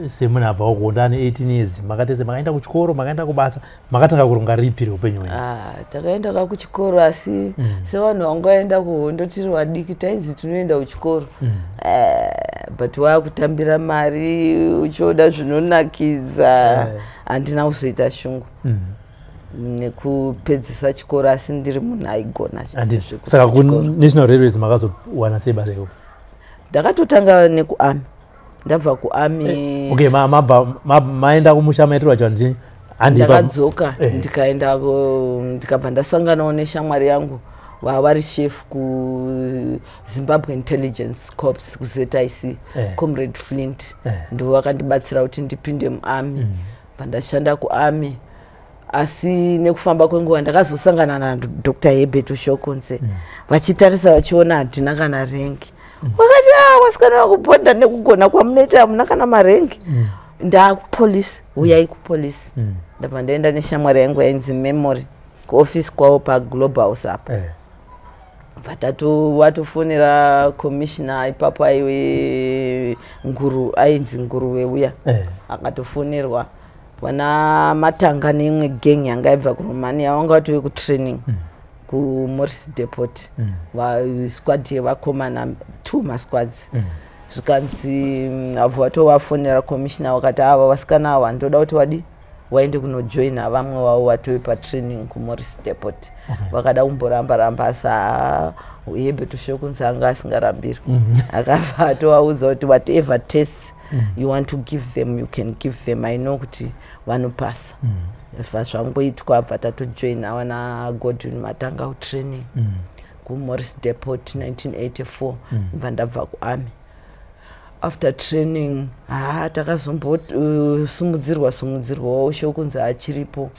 semunhu abvawo kuhondo ane 18 years, makatese makaenda kuchikoro, makaenda kubasa, makatanga kuronga ripi reupenyu hwenyu? Ah, takaenda ka kuchikoro, asi sevanhu vangaenda kuhondo tiri vadiki, tainzi tinoenda kuchikoro. But waakutambira mari uchioda zvinonakidza. Handina kuzoita shungu nekupedzisa chikoro, asi ndiri munhu aigona Handiti zvekuti saka chikoro. KuNational Railways makazowana sei basa ikoko? Ndakatotanga nekuarmy. Ndabva kuarmy, Okay, mabva maenda kumusha, maitirwa chivanhu chenyu, handi ndakadzoka, ndikaenda ndikabva ndasanganawo neshamwari yangu vari chef kuZimbabwe Intelligence Corps, kuZIC, Comrade Flint. Ndo vakandibatsira kuti ndipinde muarmy. Pandashanda kuarmy, asi nekufamba kwenguva ndakazosangana naDr Herbert Ushokunze. Vachitarisa vachiona handina kana rank. Vakati, "A, vasikana vakubhonda, nekugona kwamunoita hamuna kana marank. Ndaakupolisi, uyai kupolisi." Ndabva ndaenda neshamwari yangu yainzi Memory kuofisi kwavo paGlobal House apa. Bva watofonera commissioner ipapo, aiwe Nguru, ainzi Nguruve uya. Akatofonerwa vana Matanga neimwe gang yanga ibva kuRomania, vanga vatove kutraining kuMorris Depot. Squad yevakomana two masquads. Zvikanzi abva vatovafonera commissioner, vakati, "Ava vasikana ava ndoda kuti wadi waende kunojoina vamwe vavo vatove patraining kuMorris Depot." Vakada kumboramba ramba, asi haa, Herbert Ushekunze anga asingarambirwi. Akabva atovaudza kuti, "Whatever tests you want to give them, you can give them. I know kuti vanopasa." Bva zvangoitwa, bva tatojoina vana Godwin Matanga kutraining kuMorris Depot 1984. Bva ndabva kuarmy after training, haa, takazombosumudzirwa sumudzirwawo, Ushekunze achiripo.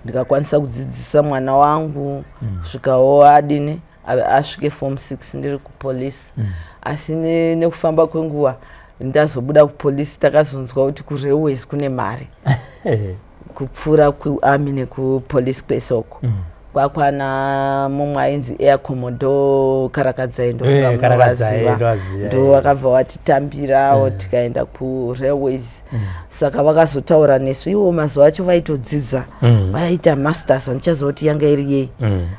Ndikakwanisa kudzidzisa mwana wangu svikawo adini, asvike form 6 ndiri kupolisi. Asi nekufamba kwenguva ndazobuda kupolisi, takazonzwa kuti kurailways kune mari kupfuura kuarmy nekupolisi kwesoko. Kwakwana mumwe ainzi Air Commodore Karakadzai, ndofunga Karakadzai, munovaziva. Ndovaziva, Ndo vakabva watitambirawo, tikaenda kurailways. Saka vakazotaura nesu ivo, mazuva acho vaitodzidza, vaiita masters, handichaziva kuti yanga iri yei.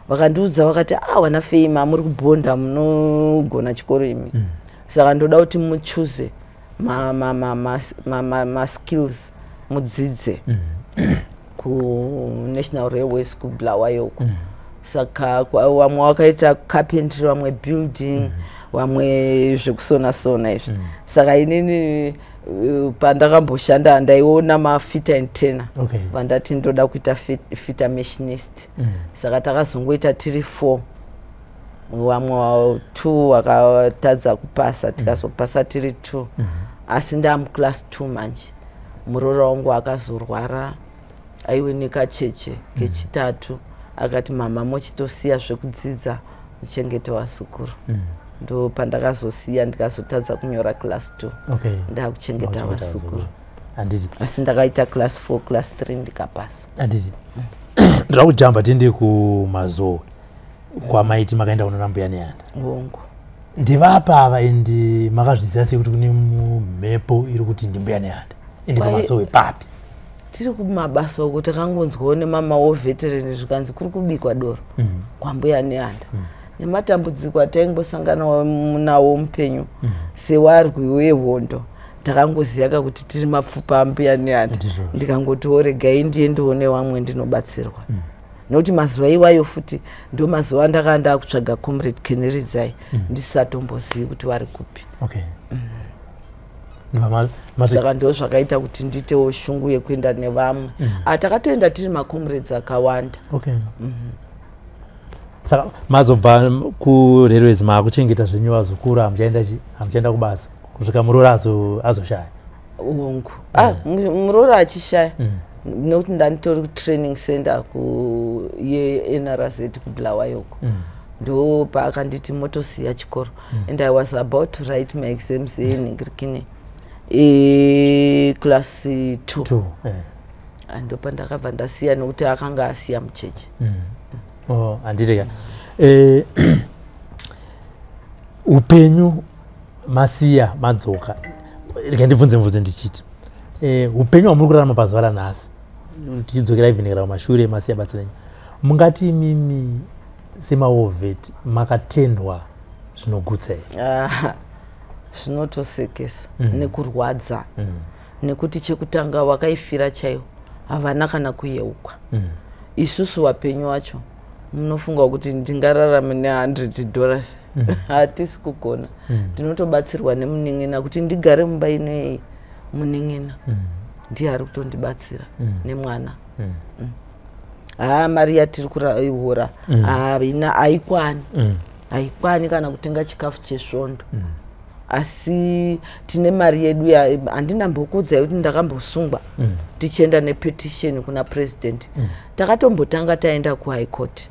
Vakandiudza vakati, "A, wana Feima, muri kubhonda, munogona chikoro imi. Saka ndoda kuti muchuze maskills mudzidze kuNational Railways kuBulawayo uko." Saka vamwe vakaita carpentry, vamwe building, vamwe zvekusona sona izvi. Saka inini pandakamboshanda ndaiona mafitter and turner. Vandati ndoda kuita fitter machinist. Saka takazongoita tiri four. Vamwe 2 vakatadza kupasa, tikazopasa tiri 2. Asi ndamuclass 2 manje, muroora wangu akazorwara, aiwe nekacheche kechitatu. Akati, "Mama, mochitosiya zvekudzidza, muchengete wazukuru." Ndo pandakazosiya, ndikazotadza kunyora class 2. Ndakuchengeta vazukuru. Handiti. Asi ndakaita class 4, class 3 ndikapasa. Handiti. Ndoda kujamba tiende kuMazowe kwamaiti makaenda kunoona Mbuya Nehanda. Hongu. Ndivapa ava, ende makazviziva sei kuti kune mhepo iri kuti ndiMbuya Nehanda, ende paMazowe papi? Tiri kumabasa uko, takangonzwawo nemamawar veteran, zvikanzi kuri kubikwa doro kwaMbuya Nehanda. Nematambudziko ataingosangana nawo mupenyu sewarwi wehondo, takangoziva kakuti tiri mapfupa aMbuya Nehanda. Ndikangotiwo regai ndiendewo nevamwe ndinobatsirwa, nekuti mazuva iwayo futi ndo mazuva andakanga ndakutsvaga Comrade Keneridzai, ndisatombozii kuti vari kupi. Saka ndo zvakaita kuti ndiitewo shungu yekuenda nevamwe. Ah, takatoenda tiri macomrades akawanda. Okay. Saka mazobva kurailways, maakuchengeta zvenyu vazukuru, hamuchaenda hamuchaenda kubasa kusvika muroora azoshaya? Hongu. Ah, muroora achishaya, nekuti ndanditori kutraining center yeNRZ kuBulawayoko, ndo paakanditi motosiya chikoro. And I was about to write my exams enhingirikini, class 2. Two, eh. Ndo pandakabva ndasiya, nekuti akanga asiya mucheche. Oh, handiti ka. Upenyu masiya, madzoka. Rega ndibvunze mubvunzo ndichiti, upenyu hwamuri kurarama pazuva ranhasi, tichidzokera even kana kumashure masiya basa renyu, mungati imimi semawar vet makatendwa zvinogutsa here? Ah, zvinotosekesa nekurwadza, nekuti chekutanga wakaifira chaiwo havana kana kuyeukwa. Isusu wapenyu wacho, munofunga kuti ndingararame ne$100? Hatisi kugona. Ndinotobatsirwa nemunin'ina kuti ndigare mumba inoyi. Munin'ina ndiye ari kutondibatsira nemwana. Haa, mari yatiri kuhora haina, haikwani. Haikwani kana kutenga chikafu chesvondo. Asi tine mari yedu. Handinambokuudzai kuti ndakambosungwa tichienda nepetition kuna president? Takatombotanga taenda kuHigh Court.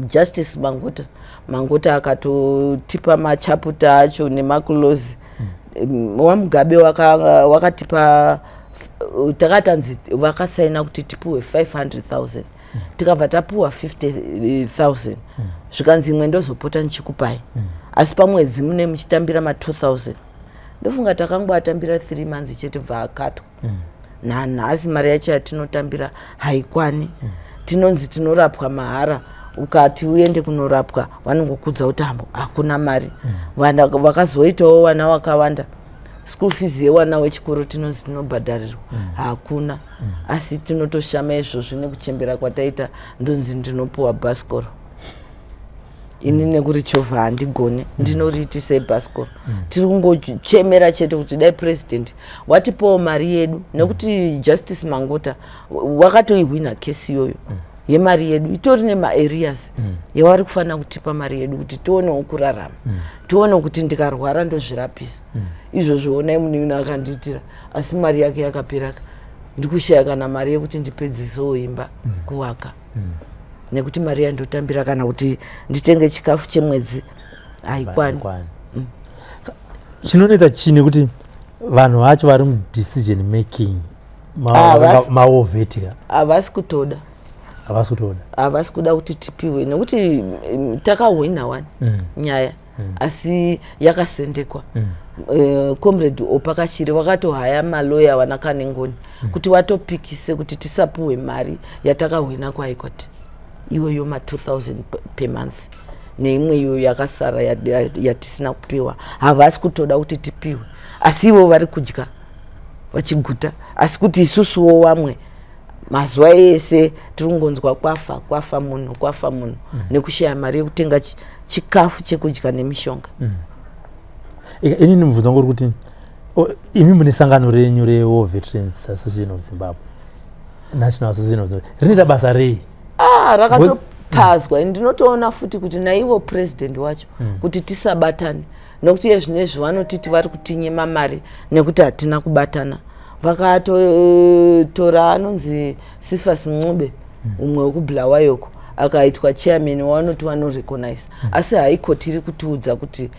Justice Mangota, Mangota akatotipa machaputa acho nemaclauses. WaMugabe wakatipa, takatanzi vakasaina kuti tipiwe 500 000, tikabva tapiwa 50 000, zvikanzi imwe ndozopota ndichikupai, asi pamwedzi mune muchitambira ma2000. Ndofunga takangoatambira 3 months chete, bva akatwa. Nanhasi mari yacho yatinotambira haikwani. Tinonzi tinorapwa mahara, ukati uende kunorapwa vanongokudza kuti hambo hakuna mari. Vana vakazoitawo vana vakawanda, school fees yevana wechikoro tinonzi tinobhadharirwa, hakuna. Asi tinotoshama izvozvo nekuchembera kwataita, ndonzi ndinopiwa bhasikoro ini, nekurichovha handigone, ndinoriitisei bhasikoro? Tiri kungochemera chete kuti dai president watipawo mari yedu, nekuti Justice Mangota wakatoihwina kesi iyoyo yemari yedu, itori nemaarrears yavari kufanira kutipa mari yedu kuti tionewo kurarama, tione kuti ndikarwara ndozvirapisa. Izvozvo onai munin'ina akandiitira, asi mari yake yakaperaka. Ndikushaya kana mari yekuti ndipedzisewo imba kuvaka, nekuti mari yandotambira kana kuti nditenge chikafu chemwedzi haikwani. Haikwani. Chinonetsa chii? Nekuti vanhu vacho vari mudecision making Ah, mawar vet ka. Havasi kutoda. Havasi kutoda. Havasi kuda kuti tipiwe, nekuti takahwina wani nyaya, asi yakasendekwa. Comrade Oppah Kachiri vakatohaya maloya vana Kanengoni kuti vatopikise kuti tisapiwe mari yatakahwina kuHigh Court iyoyo, ma2000 per month neimwe iyoyo yakasara yatisina kupiwa. Havasi kutoda kuti tipiwe, asi ivo vari kudya vachiguta, asi kuti isusuwo vamwe mazuva ese tiri kungonzwa kwafa, kwafa munhu, kwafa munhu, nekushaya mari yekutenga chikafu chekudya nemishonga. Inini mubvunzo wangu uri kuti imi mune sangano renyu reWar Veterans Association of Zimbabwe, National Association of Zimbabwe, rinoita basa rei? Ah, Pazwa ndinotoona futi kuti naivo president wacho kuti tisabatane, nokuti yezvinezvi vanotiti vari kutinyima mari nekuti hatina kubatana. Vakatotora anonzi Cephas Ncube, umwe wekuBulawayoko, akaitwa chairman wavanoti vanorecognize, asi High Court iri kutiudza kuti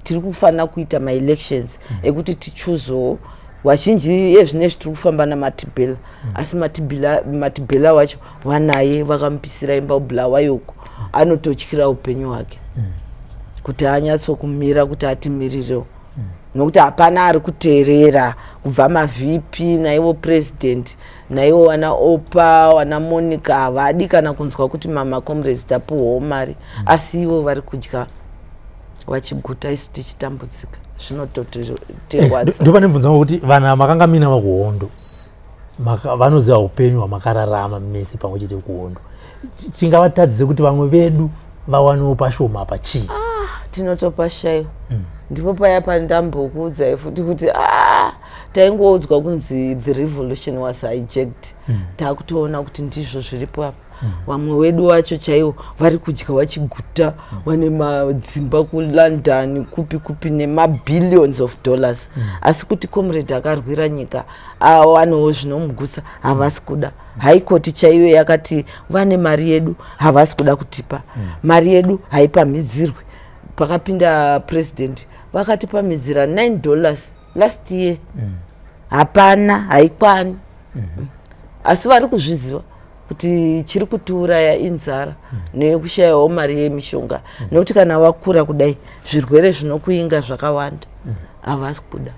tiri kufanira kuita maelections ekuti tichuzowo vazhinji. Yezvinezvi tiri kufamba naMatibhela, asi Matibhela wacho vanaye vakamupisira imba kuBulawayoko, anototyira upenyu hwake kuti anyatsokumira kuti atimirirewo, nokuti hapana ari kuteerera kubva maVP naivo president naivo vana Opa, vana Monica, havadi kana kunzwa kuti mamacomrades tapuhwawo mari, asi ivo vari kudya vachiguta, isu tichitambudzika. Zvinototirwadza. Ndopane mubvunzo wangu kuti vanhu makanga mina vakuhondo vanoziva upenyu hwamakararama mese pamwe chete kuhondo, chingavatadzise kuti vamwe vedu vawanewo pashoma apa chii? Tinotopashayiwa. Ndipo paya pandambokuudzai futi kuti a taingoudzwa kunzi the revolution was hijacked. Taakutoona kuti ndizvo zviripo apa. Vamwe wedu wacho chaivo vari kudya vachiguta, vane madzimba kuLondon, kupi kupi, nemabillions of dollars, asi kuti comrade akarwira nyika awanewo zvinomugutsa havasi kuda. High Court chaiyo yakati vane mari yedu, havasi kuda kutipa mari yedu, haipamhidzirwi. Pakapinda president vakatipamhidzira $9 last year, hapana, haikwani. Asi vari kuzviziva kuti chiri kutiuraya inzara nekushayiwawo mari yemishonga, nekuti kana wakura kudai zvirwere zvinokuinga zvakawanda. Havasi kuda.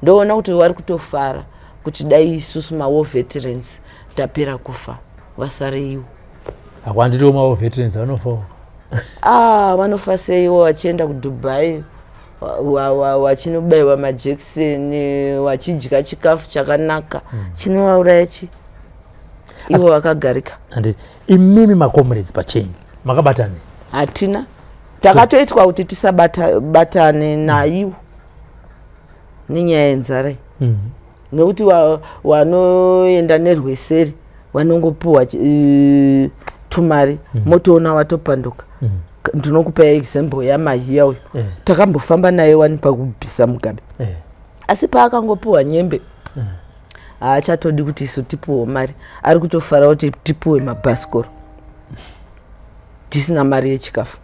Ndoona kuti vari kutofara kuti dai isusu mawar veterans tapera kufa, vasare iwo. Hakwandiriwo mawar veterans vanofawo. Ah, vanofa seiwo vachienda kuDubai, vachinobayiwa majekiseni, vachidya chikafu chakanaka? Chinovauraya chi ivo vakagarika? Handiti imimi macomrades pachenyu makabatana? Hatina. Takatoitwa kuti tisabatane naiwo nenyaya yenzara iyi, nekuti wanoenda nerweseri vanongopuhwa tumari, motoona watopanduka. Ndinokupa example yaMahiya uyu. Takambofamba naye wani pakubvisa Mugabe, asi paakangopuhwa nyembe haachatodi kuti isu tipuhwe mari, ari kutofara kuti tipuhwe mabhasikoro tisina mari yechikafu,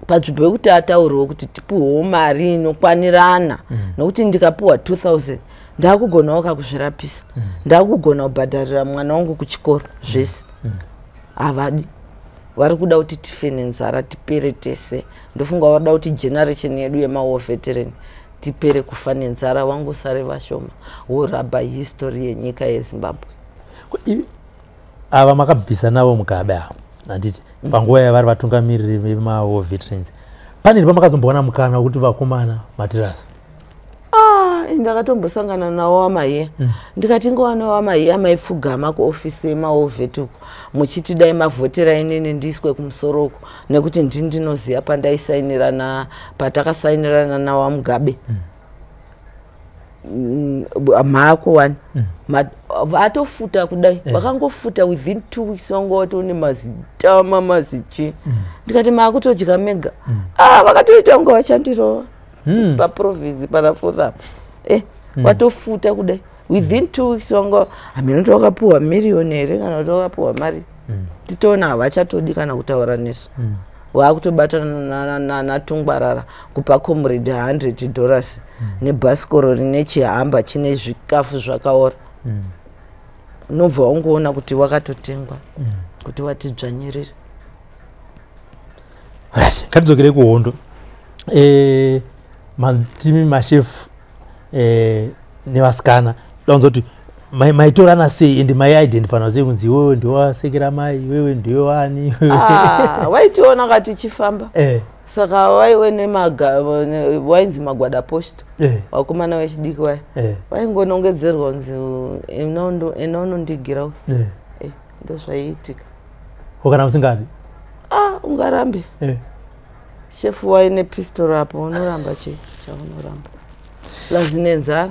panzvimbo yekuti atauriwo kuti tipuhwewo mari inokwanirana, nokuti ndikapuhwa 2000 ndaakugonawo kakuzvirapisa, ndaakugona kubhadharira mwana wangu kuchikoro zvese. Havadi, vari kuda kuti tife nenzara, tipere tese. Ndofunga varikuda kuti generation yedu yemawar veteran tipere kufa nenzara, vangosare vashoma, worabha history yenyika yeZimbabwe. Ava makabvisa navo Mugabe ava, handiti panguva yavari vatungamiriri vemawar veterans, pane ri pamakazombowana mukana wekuti vakomana matirasi? Ah, ndakatombosangana nawo waMahiya, ndikati ingowana waMahiya maipfugama kuofisi yemawar vet uku muchiti dai mavhotera inini ndiiswe kumusoro uku, nekuti ndini ndinoziva pandaisainirana, patakasainirana nawaMugabe. Mhako wani vatofuta kudai, vakangofuta within 2 weeks vanga watone mazitama mazichi. Ndikati maakutodya mega. Ah, vakatoita kunge vachandirova paprovince pana fourth apa. Vatofuta kudai within 2 weeks vanga haminoti vakapuhwa miriyoni here kana kuti vakapuhwa mari. Titoona havachatodi kana kutaura nesu, vaakutobatana natungwarara kupa comrade $100 nebhasikoro rine chihamba chine zvikafu zvakaora. Unobva wangoona kuti wakatotengwa kuti watidzvanyirira. Right, ngatidzokerei kuhondo. Matimi mashefu nevasikana, daunza kuti maitorana sei, ende maiidentifana sei kunzi iwewe ndiwe mai, iwewe ndiwe wani? Ah, waitiona ka tichifamba. Saka waiwe wainzi magwada posto, vakomana vechidiki vaya vaingonongedzerwa kunzi ena unondigira uyu. Ndo zvaiitika. Ko kana musingadi? Ah, ungarambe? Shefu waine pistol apo, unoramba chii chaunoramba? Plus nenzara.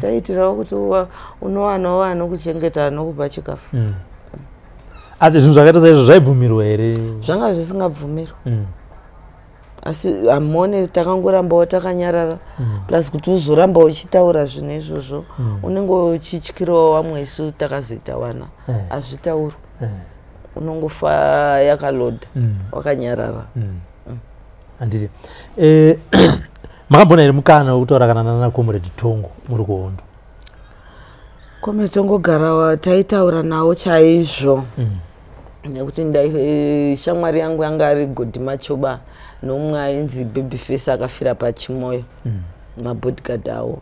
Taitirawo kuti unowanawo anokuchengeta, anokupa chikafu. Asi zvinhu zvakaita saizvo zvaibvumirwa here? Zvanga zvisingabvumirwa. Asi hamuone takangorambawo takanyarara. Plus kuti uzoramba uchitaura zvinhu izvozvo, unenge uchityirawo vamwe. Isu takazoita vana, hazvitaurwi, unongofa yakalodha wakanyarara. Handiti makambona here mukana wekutaura kana nana Comrade Tongo muri kuhondo? Comrade Tongogara taitaura nawo chaizvo, nekuti shamwari yangu yanga ari Godi Machoba nomumwe ainzi Babyface akafira paChimoyo, mabodyguard avo.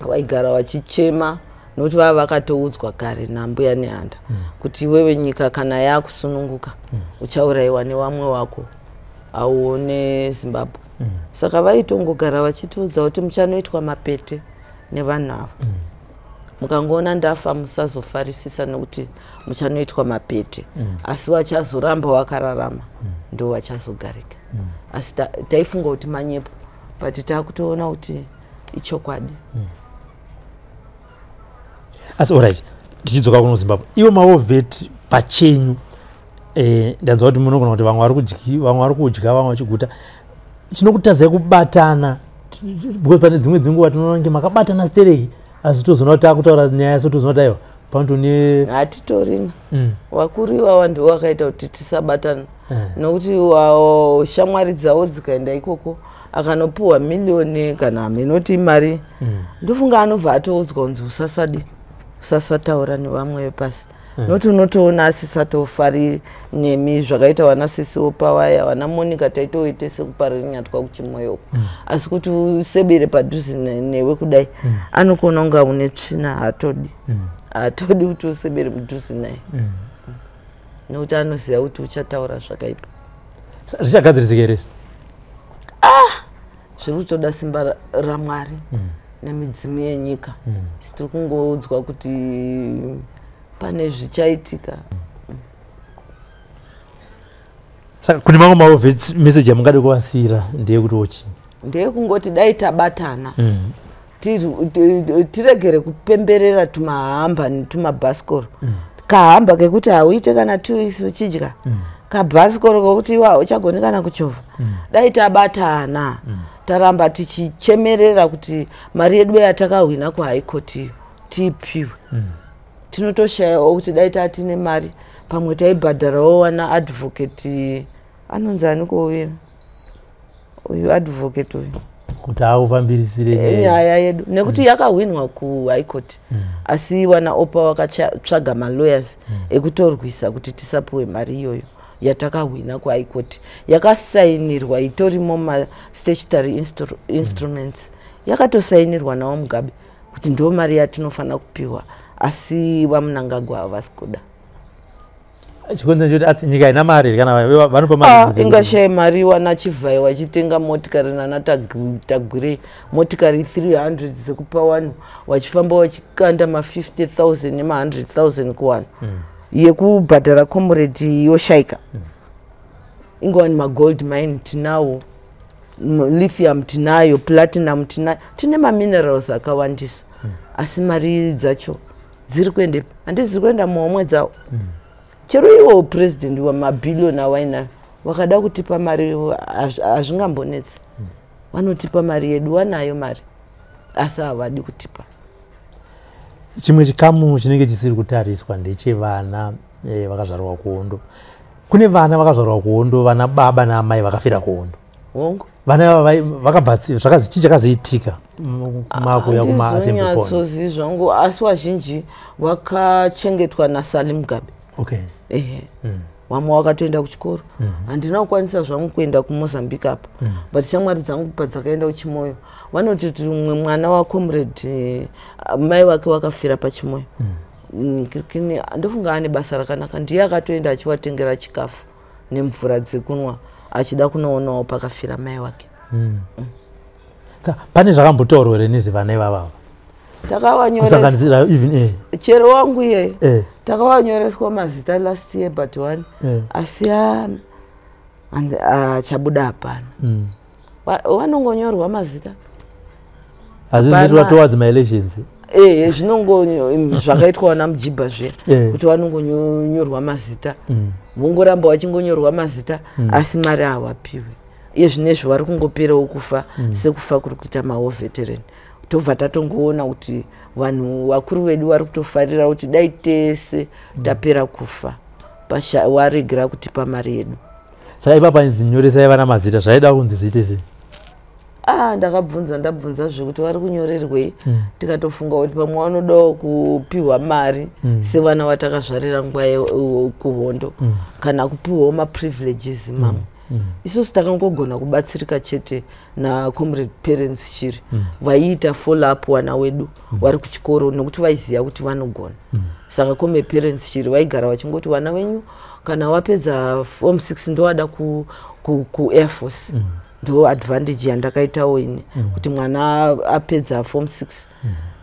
Vaigara vachichema nokuti vava vakatoudzwa kare nambuya Nehanda kuti iwewe, nyika kana yakusununguka, uchaurayiwa nevamwe wako, auone Zimbabwe. Saka vaitongogara vachitiudza kuti muchanoitwa mapete nevanhu ava. Mukangoona ndafa, musazofarisisa nekuti muchanoitwa mapete, asi vachazoramba vakararama ndo vachazogarika. Asi taifunga kuti manyepo, but taakutoona kuti ichokwadi. Asi alright, tichidzoka kuno Zimbabwe, ivo mawar vet pachenyu, ndanzwa kuti munogona kuti vamwe vari kudya, vamwe vachiguta. Chinokutadzai kubatana? Because pane dzimwe dzenguva tinoona kunge makabatana stereki, asi tozoona kuti takutaura nyaya, so tozoona kuti aiwa, panotone Hatitorina. Vakuru ivava ndivo vakaita kuti tisabatana, nokuti shamwari dzavo dzikaenda ikoko, akanopiwa miliyoni kana haminoti mari, ndofunga anobva atoudzwa kunzi usasadi, usasataura nevamwe vepasi, nokuti unotoona asisatofari nemi. Zvakaita vana sisiwo pavaya, vana Monica, taitoite sekuParirenyatwa kuChimoyoko, asi kuti usebere padhuze newe kudai, anokuona kunga une tsvina. Haatodi, haatodi kuti usebere mudhuze naye, nekuti anoziva kuti uchataura zvakaipa. Zvichagadzirisika here izvi? Zviri kutoda simba raMwari nemidzimu yenyika. Isi tiri kungoudzwa kuti pane zvichaitika. Saka kune mamwe mawar vets, message yamungade kuvasiyira ndeyekuti wochii? Ndeyekungoti dai tabatana, tiregere kupemberera tumahamba netumabhasikoro. Kahamba kekuti hauite kana 2 weeks uchidya, kabhasikoro kokuti iwe hauchagoni kana kuchovha. Dai tabatana, taramba tichichemerera kuti mari yedu yatakahwina kuHigh Court iyo tiipiwe. Tinotoshayawo kuti dai tatine mari, pamwe taibhadharawo wana advocate anonzi aniko uyu, uyu advocate uyu. Kuti aufambirisire nyaya. Nyaya yedu, nekuti yakahwinwa kuHigh Court, asi wana Oppah wakatsvaga malawyers ekutorwisa kuti tisapiwe mari iyoyo yatakahwina kuHigh Court. Yakasainirwa, itorimo mastatutory instruments, yakatosainirwa nawo Mugabe kuti ndo mari yatinofanira kupiwa, asi vaMnangagwa havasi kuda. Chikonzero chekuti ati nyika haina mari here, kana vanopa mari? Ingashaye mari? Wana Chivhayo vachitenga motikari, nana Tagwirei, motikari 300 dzekupa vanhu, vachifamba vachikanda ma50 000 nema100 000 kuvanhu. Yekubhadhara comrade yoshayika. Ingawani magold mine tinawo, lithium tinayo, platinum tinayo, tine maminerals akawandisa, asi mari dzacho dziri kuendepi? Handiti dziri kuenda muhomwe dzavo? Chero iwo president wamabhiliyoni awainayo, wakada kutipa mari, hazvingambonetsi. Vanotipa mari yedu, wanayo mari, asi havadi kutipa. Chimwe chikamu chinenge chisiri kutariswa ndechevana vakazvarwa kuhondo. Kune vana vakazvarwa kuhondo, vana baba naamai vakafira kuhondo. Hongu. Vana ava vakabva zvakazi, chii chakazoitika makuya kumaassembly points? Handizonyatsozivi zvangu, asi vazhinji vakachengetwa naSally Mugabe. Ehe, vamwe vakatoenda kuchikoro. Handina kukwanisa zvangu kuenda kuMozambique apa, but shamwari dzangu padzakaenda kuChimoyo, vanoti kuti umwe mwana wacomrade, mai vake vakafira paChimoyo. Kirikini ndofunga ane basa rakanaka, ndiye akatoenda achivatengera chikafu nemvura dzekunwa, achida kunoonawo pakafira mai wake. Sa pane zvakambotaurwa here nezvevana ivavava? Takavanyoresa. Kusanganisira even Chero wangu iyeye, takavanyoreswa mazita last year but one, asi chabuda hapana. Vanongonyorwa mazita. Hazvizvinoitwa towards maelections. Ehe, zvinongo zvakaitwa namujibha zviya, kuti vanongonyorwa mazita, vongoramba vachingonyorwa mazita, asi mari havapiwi. Iye zvinezvi vari kungoperawo kufa sekufa kuri kuita mawar veteran. Tobva tatongoona kuti vanhu vakuru vedu vari kutofarira kuti dai tese tapera kufa, waregera kutipa mari yedu. Saka ipapa nyoresai vana mazita, zvaida kunzi zviite sei? Ah, ndakabvunza, ndabvunza zvekuti vari kunyorerwei. Tikatofunga kuti pamwe vanodawo kupiwa mari sevana vatakazvarira nguva kuhondo, kana kupiwawo maprivileges mamwe. Isusu takangogona kubatsirika chete nacomrade Parents Shiri. Vaiita follow up wana wedu vari kuchikoro, nekuti vaiziva kuti vanogona. Saka comrade Parents Shiri vaigara vachingoti, vana venyu kana wapedza form 6 ndowada ku Air Force. Ndo advantage yandakaitawo ini, kuti mwana apedza form 6,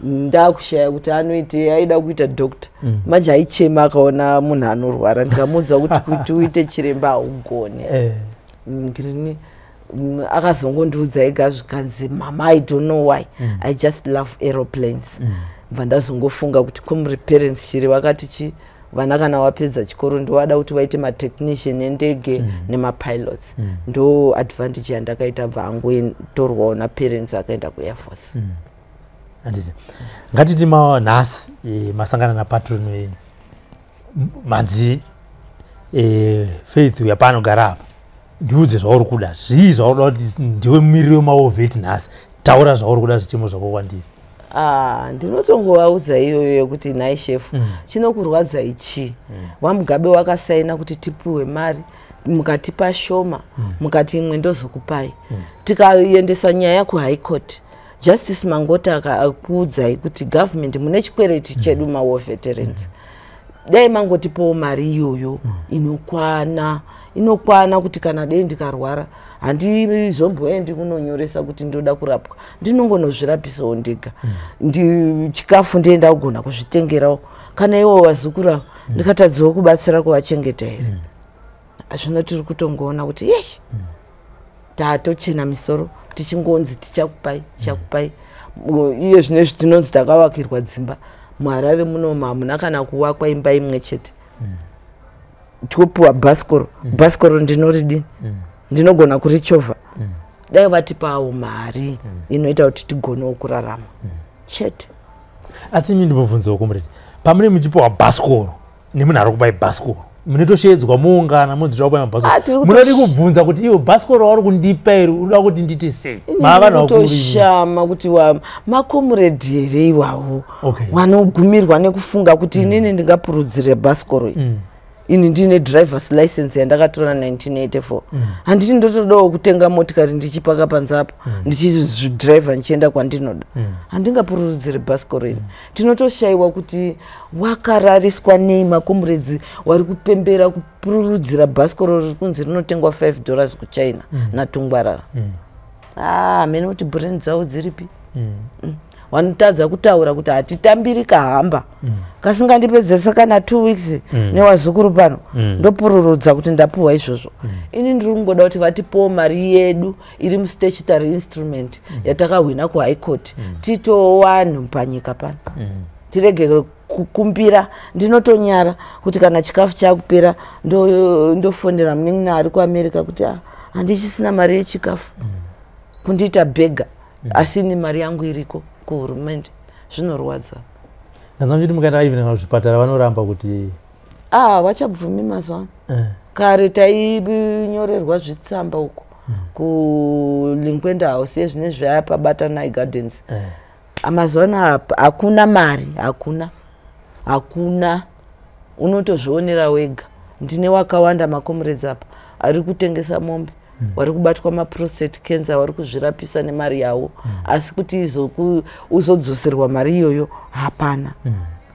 ndakushaya kuti anoite, aida kuita doctor. Manje aichema akaona munhu anorwara. Ndikamuudza kuti uite chiremba haugone. Ndirini akazongondiudza ega, zvikanzi, "Mama, I don't know why, I just love aeroplanes." Bva ndazongofunga kuti comrade Parents Shiri vakati chi vana kana vapedza chikoro ndovada kuti vaite matechnician endege nemapilots. Ndo advantage yandakaita. Bva angotorwawo naparents, akaenda kuAir Force. Handiti ngatiti nhasi masangana napatron wenyu, manzi, "Faith, uya panogara apa, ndiudze zvauri kuda. Zvii zvauri kuda? Kuti ndiwe mumiriri wemawar vet nhasi, taura zvauri kuda, zvichemo zvako kwandiri." Ah, ndinotongovaudza iyoyo yekuti, nhai shefu, chinokurwadzai chii? VaMugabe wakasaina kuti tipiwe mari, mukatipa shoma, mukati imwe ndozokupai. Tikaendesa nyaya kuHigh Court, Justice Mangota akakuudzai kuti government mune chikwereti chedu mawar veterans. Dai mangotipawo mari iyoyo inokwana, inokwana kuti kana dei ndikarwara handizomboendi kunonyoresa kuti ndoda kurapwa, ndinongonozvirapisawo ndega. Chikafu ndienda kugona kuzvitengerawo. Kana iwo vazukuru avo ndikatadzawo kubatsira kuvachengeta here? Zvino tiri kutongoona kuti yei tatochena misoro tichingonzi tichakupai, tichakupai. Iye zvinezvi tinonzi takavakirwa dzimba muHarare munomu, hamuna kana kuvakwa imba imwe chete. Topiwa bhasikoro. Bhasikoro ndinoridini? Ndinogona kurichovha? Dai vatipawo mari inoita kuti tigonewo kurarama chete. Asi imi ndimubvunzewo, comrade, pamune muchipiwa bhasikoro nemunhu ari kupai bhasikoro, munotosheedzwa muungana munzi toda kupai Ah, mabhasikoro, tiri munodi kubvunza kuti iwe bhasikoro wauri kundipa iri unoda kuti ndiite sei? Maa vanhu vakuru imi. Kutoshama kuti wa makomuredhi here iwawo wanogumirwa nekufunga kuti inini ndingapurudzire bhasikoro iyi, ini ndine drivers license yandakatora 1984? Handiti ndotodawo kutenga motikari ndichipaka panze apo, ndichizvidhiraivha ndichienda kwandinoda? Handingapururudzire bhasikoro ini. Tinotoshayiwa kuti wakarariswa nei makomuredzi wari kupembera kupururudzira bhasikoro riri kunzi rinotengwa $5 kuChina natungwarara. Ah, hamene kuti brain dzavo dziripi. Vanotadza kutaura kuti hatitambiri kahamba kasingandipedzesa kana 2 weeks newazukuru pano, ndopururudza kuti ndapuhwa izvozvo. Ini ndiri kungoda kuti vatipowo mari yedu iri mustatutory instrument yatakahwina kuHigh Court, tiitowo vanhu panyika pano, tirege kukumbira. Ndinotonyara kuti kana chikafu chakupera ndofonera munin'ina ari kuAmerica kuti, "Ah, handichisina mari yechikafu," kundiita beggar, asi ini mari yangu iriko kuhurumende. Zvinorwadza. Ndazwa muchiti mukaenda even kana kuzvipatara vanoramba kuti Ah, vachabvumi mazuva ano. Kare tainyorerwa zvitsamba uko kuLinkwenda House, yezvinezvi zvaya paBatanai Gardens. Mazuva ano hakuna mari, hakuna, hakuna. Unotozvionera wega. Ndine wakawanda macomrades apa ari kutengesa mombe, vari kubatwa maprostate cancer, vari kuzvirapisa nemari yavo, asi kuti uzodzoserwa mari iyoyo hapana.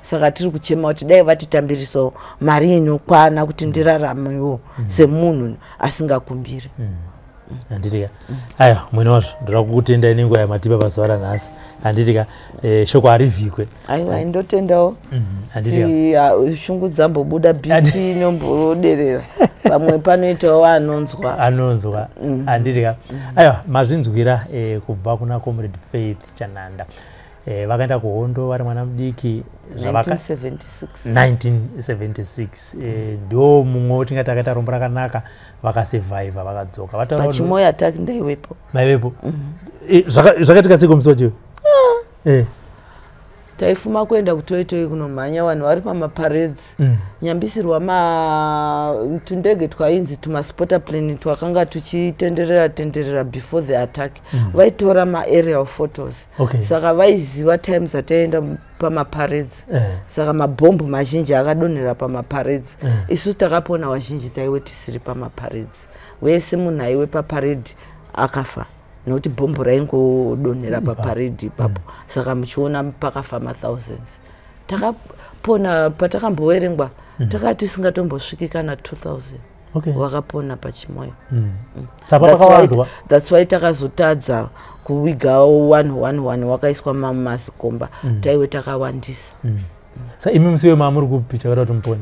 Saka tiri kuchema kuti dai vatitambirisawo mari inokwana kuti ndiraramewo semunhu asingakumbiri. Handitika? Aiwa, mwene wazvo, ndoda kukutendai nenguva yamatipa pazuva ranhasi. Handitika? Shoko harivhikwe. Aiwa, indotendawo. Handitika? Shungu dzambobuda, BP inomboderera, pamwe panoitawo anonzwa. Anonzwa. Handitika? Aiwa, mazvinzwira kubva kuna Comrade Faith Chananda. Vakaenda kuhondo vari mwana mudiki. 1976. 1976. Ndo mumwe tingati akaita rombo rakanaka, vakasurviva, vakadzoka. Vataura Pachimoyo attack ndaiwepo. Maivepo? Zvakaitika seiko musi wacho? Taifuma kuenda kutoitoi kunomhanya, vanhu vari pamaparades. Nyambisirwa ma tundege twainzi tumaspotter plane twakanga tuchitenderera tenderera before the attack. Vaitora maaerial photos. Saka vaiziva time dzataienda pamaparades. Saka mabhombu mazhinji akadonhera pamaparades. Isu takapona, vazhinji taiwe tisiri pamaparades. Wese munhu aiwe paparade akafa, nokuti bhombu raingodonhera paparade ipapo. Saka muchiona pakafa mathousands. Takapona, patakamboverengwa takati tisingatombosviki kana 2000 vakapona paChimoyo. Saka pakawandwa. That's why takazotadza kuviga 111 wakaiswa mamazikomba. Taiwe takawandisa. Sa imi musi wema muri kupi chakaita kuti mupone?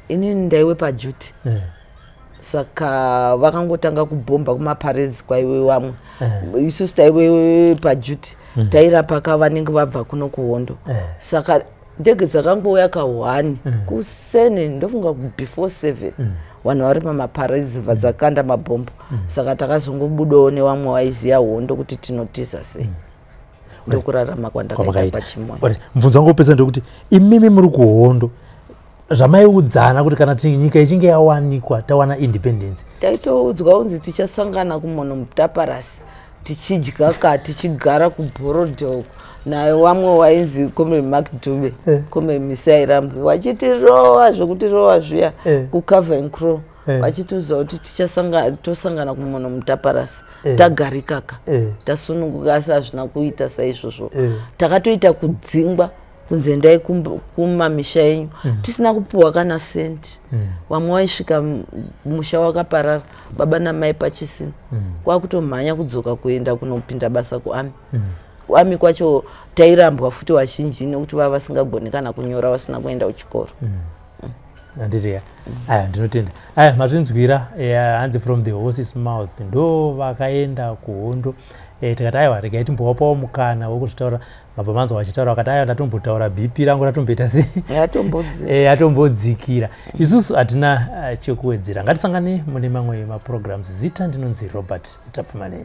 Inini ndaiwe paduty. Saka vakangotanga kubhomba kumaparades kwaiwe vamwe. Isusu taiwe paduty, tairapa ka vanenge vabva kuno kuhondo. Saka ndege dzakangouya ka1 kusene, ndofunga before 7, vanhu vari pamaparades, bva dzakanda mabhombo. Saka takazongobudawo nevamwe vaiziya hondo kuti tinotiza sei. Ndokurarama kwandakaita Kwamakaita. paChimoyo. Alright, mubvunzo wangu wopedza ndekuti imimi muri kuhondo, zvamaiudzana kuti kana nyika ichinge yawanikwa, tawana independence? Taitoudzwa kunzi tichasangana kuMonomutaparasi, tichidya ka, tichigara kuBorrowdale naye vamwe wainzi Comrade Mark Dube, Comrade Misairambwe, vachitirowa zvekutirowa zviya kuCover Crow, vachitiudza kuti tosangana kuMonomutaparasi, tagarikaka, tasununguka. Asi hazvina kuita saizvozvo. Takatoita kudzingwa kunzi endai kumamisha enyu, tisina kupiwa kana sendi. Vamwe vaisvika musha wakaparara, baba namai pachisina, kwakutomhanya kudzoka kuenda kunopinda basa kuarmy. Kuarmy kwacho tairambwa futi vazhinji, nekuti vava vasingagoni kana kunyora, vasina kuenda kuchikoro. Handiti ya? Aya, ndinotenda. Aya, mazvinzwira. Hanzi from the horse's mouth, ndo vakaenda kuhondo. Tikati aiwa, regai timbovapawo mukana wekuzvitaura. Mabva manzwa vachitaura, vakati aiwa, ndatombotaura, BP rangu ratomboita sei? Yatombodzi. Yatombodzikira. Isusu hatina chekuwedzera. Ngatisangane mune mamwe maprograms. Zita ndinonzi Robert Tapfumanei.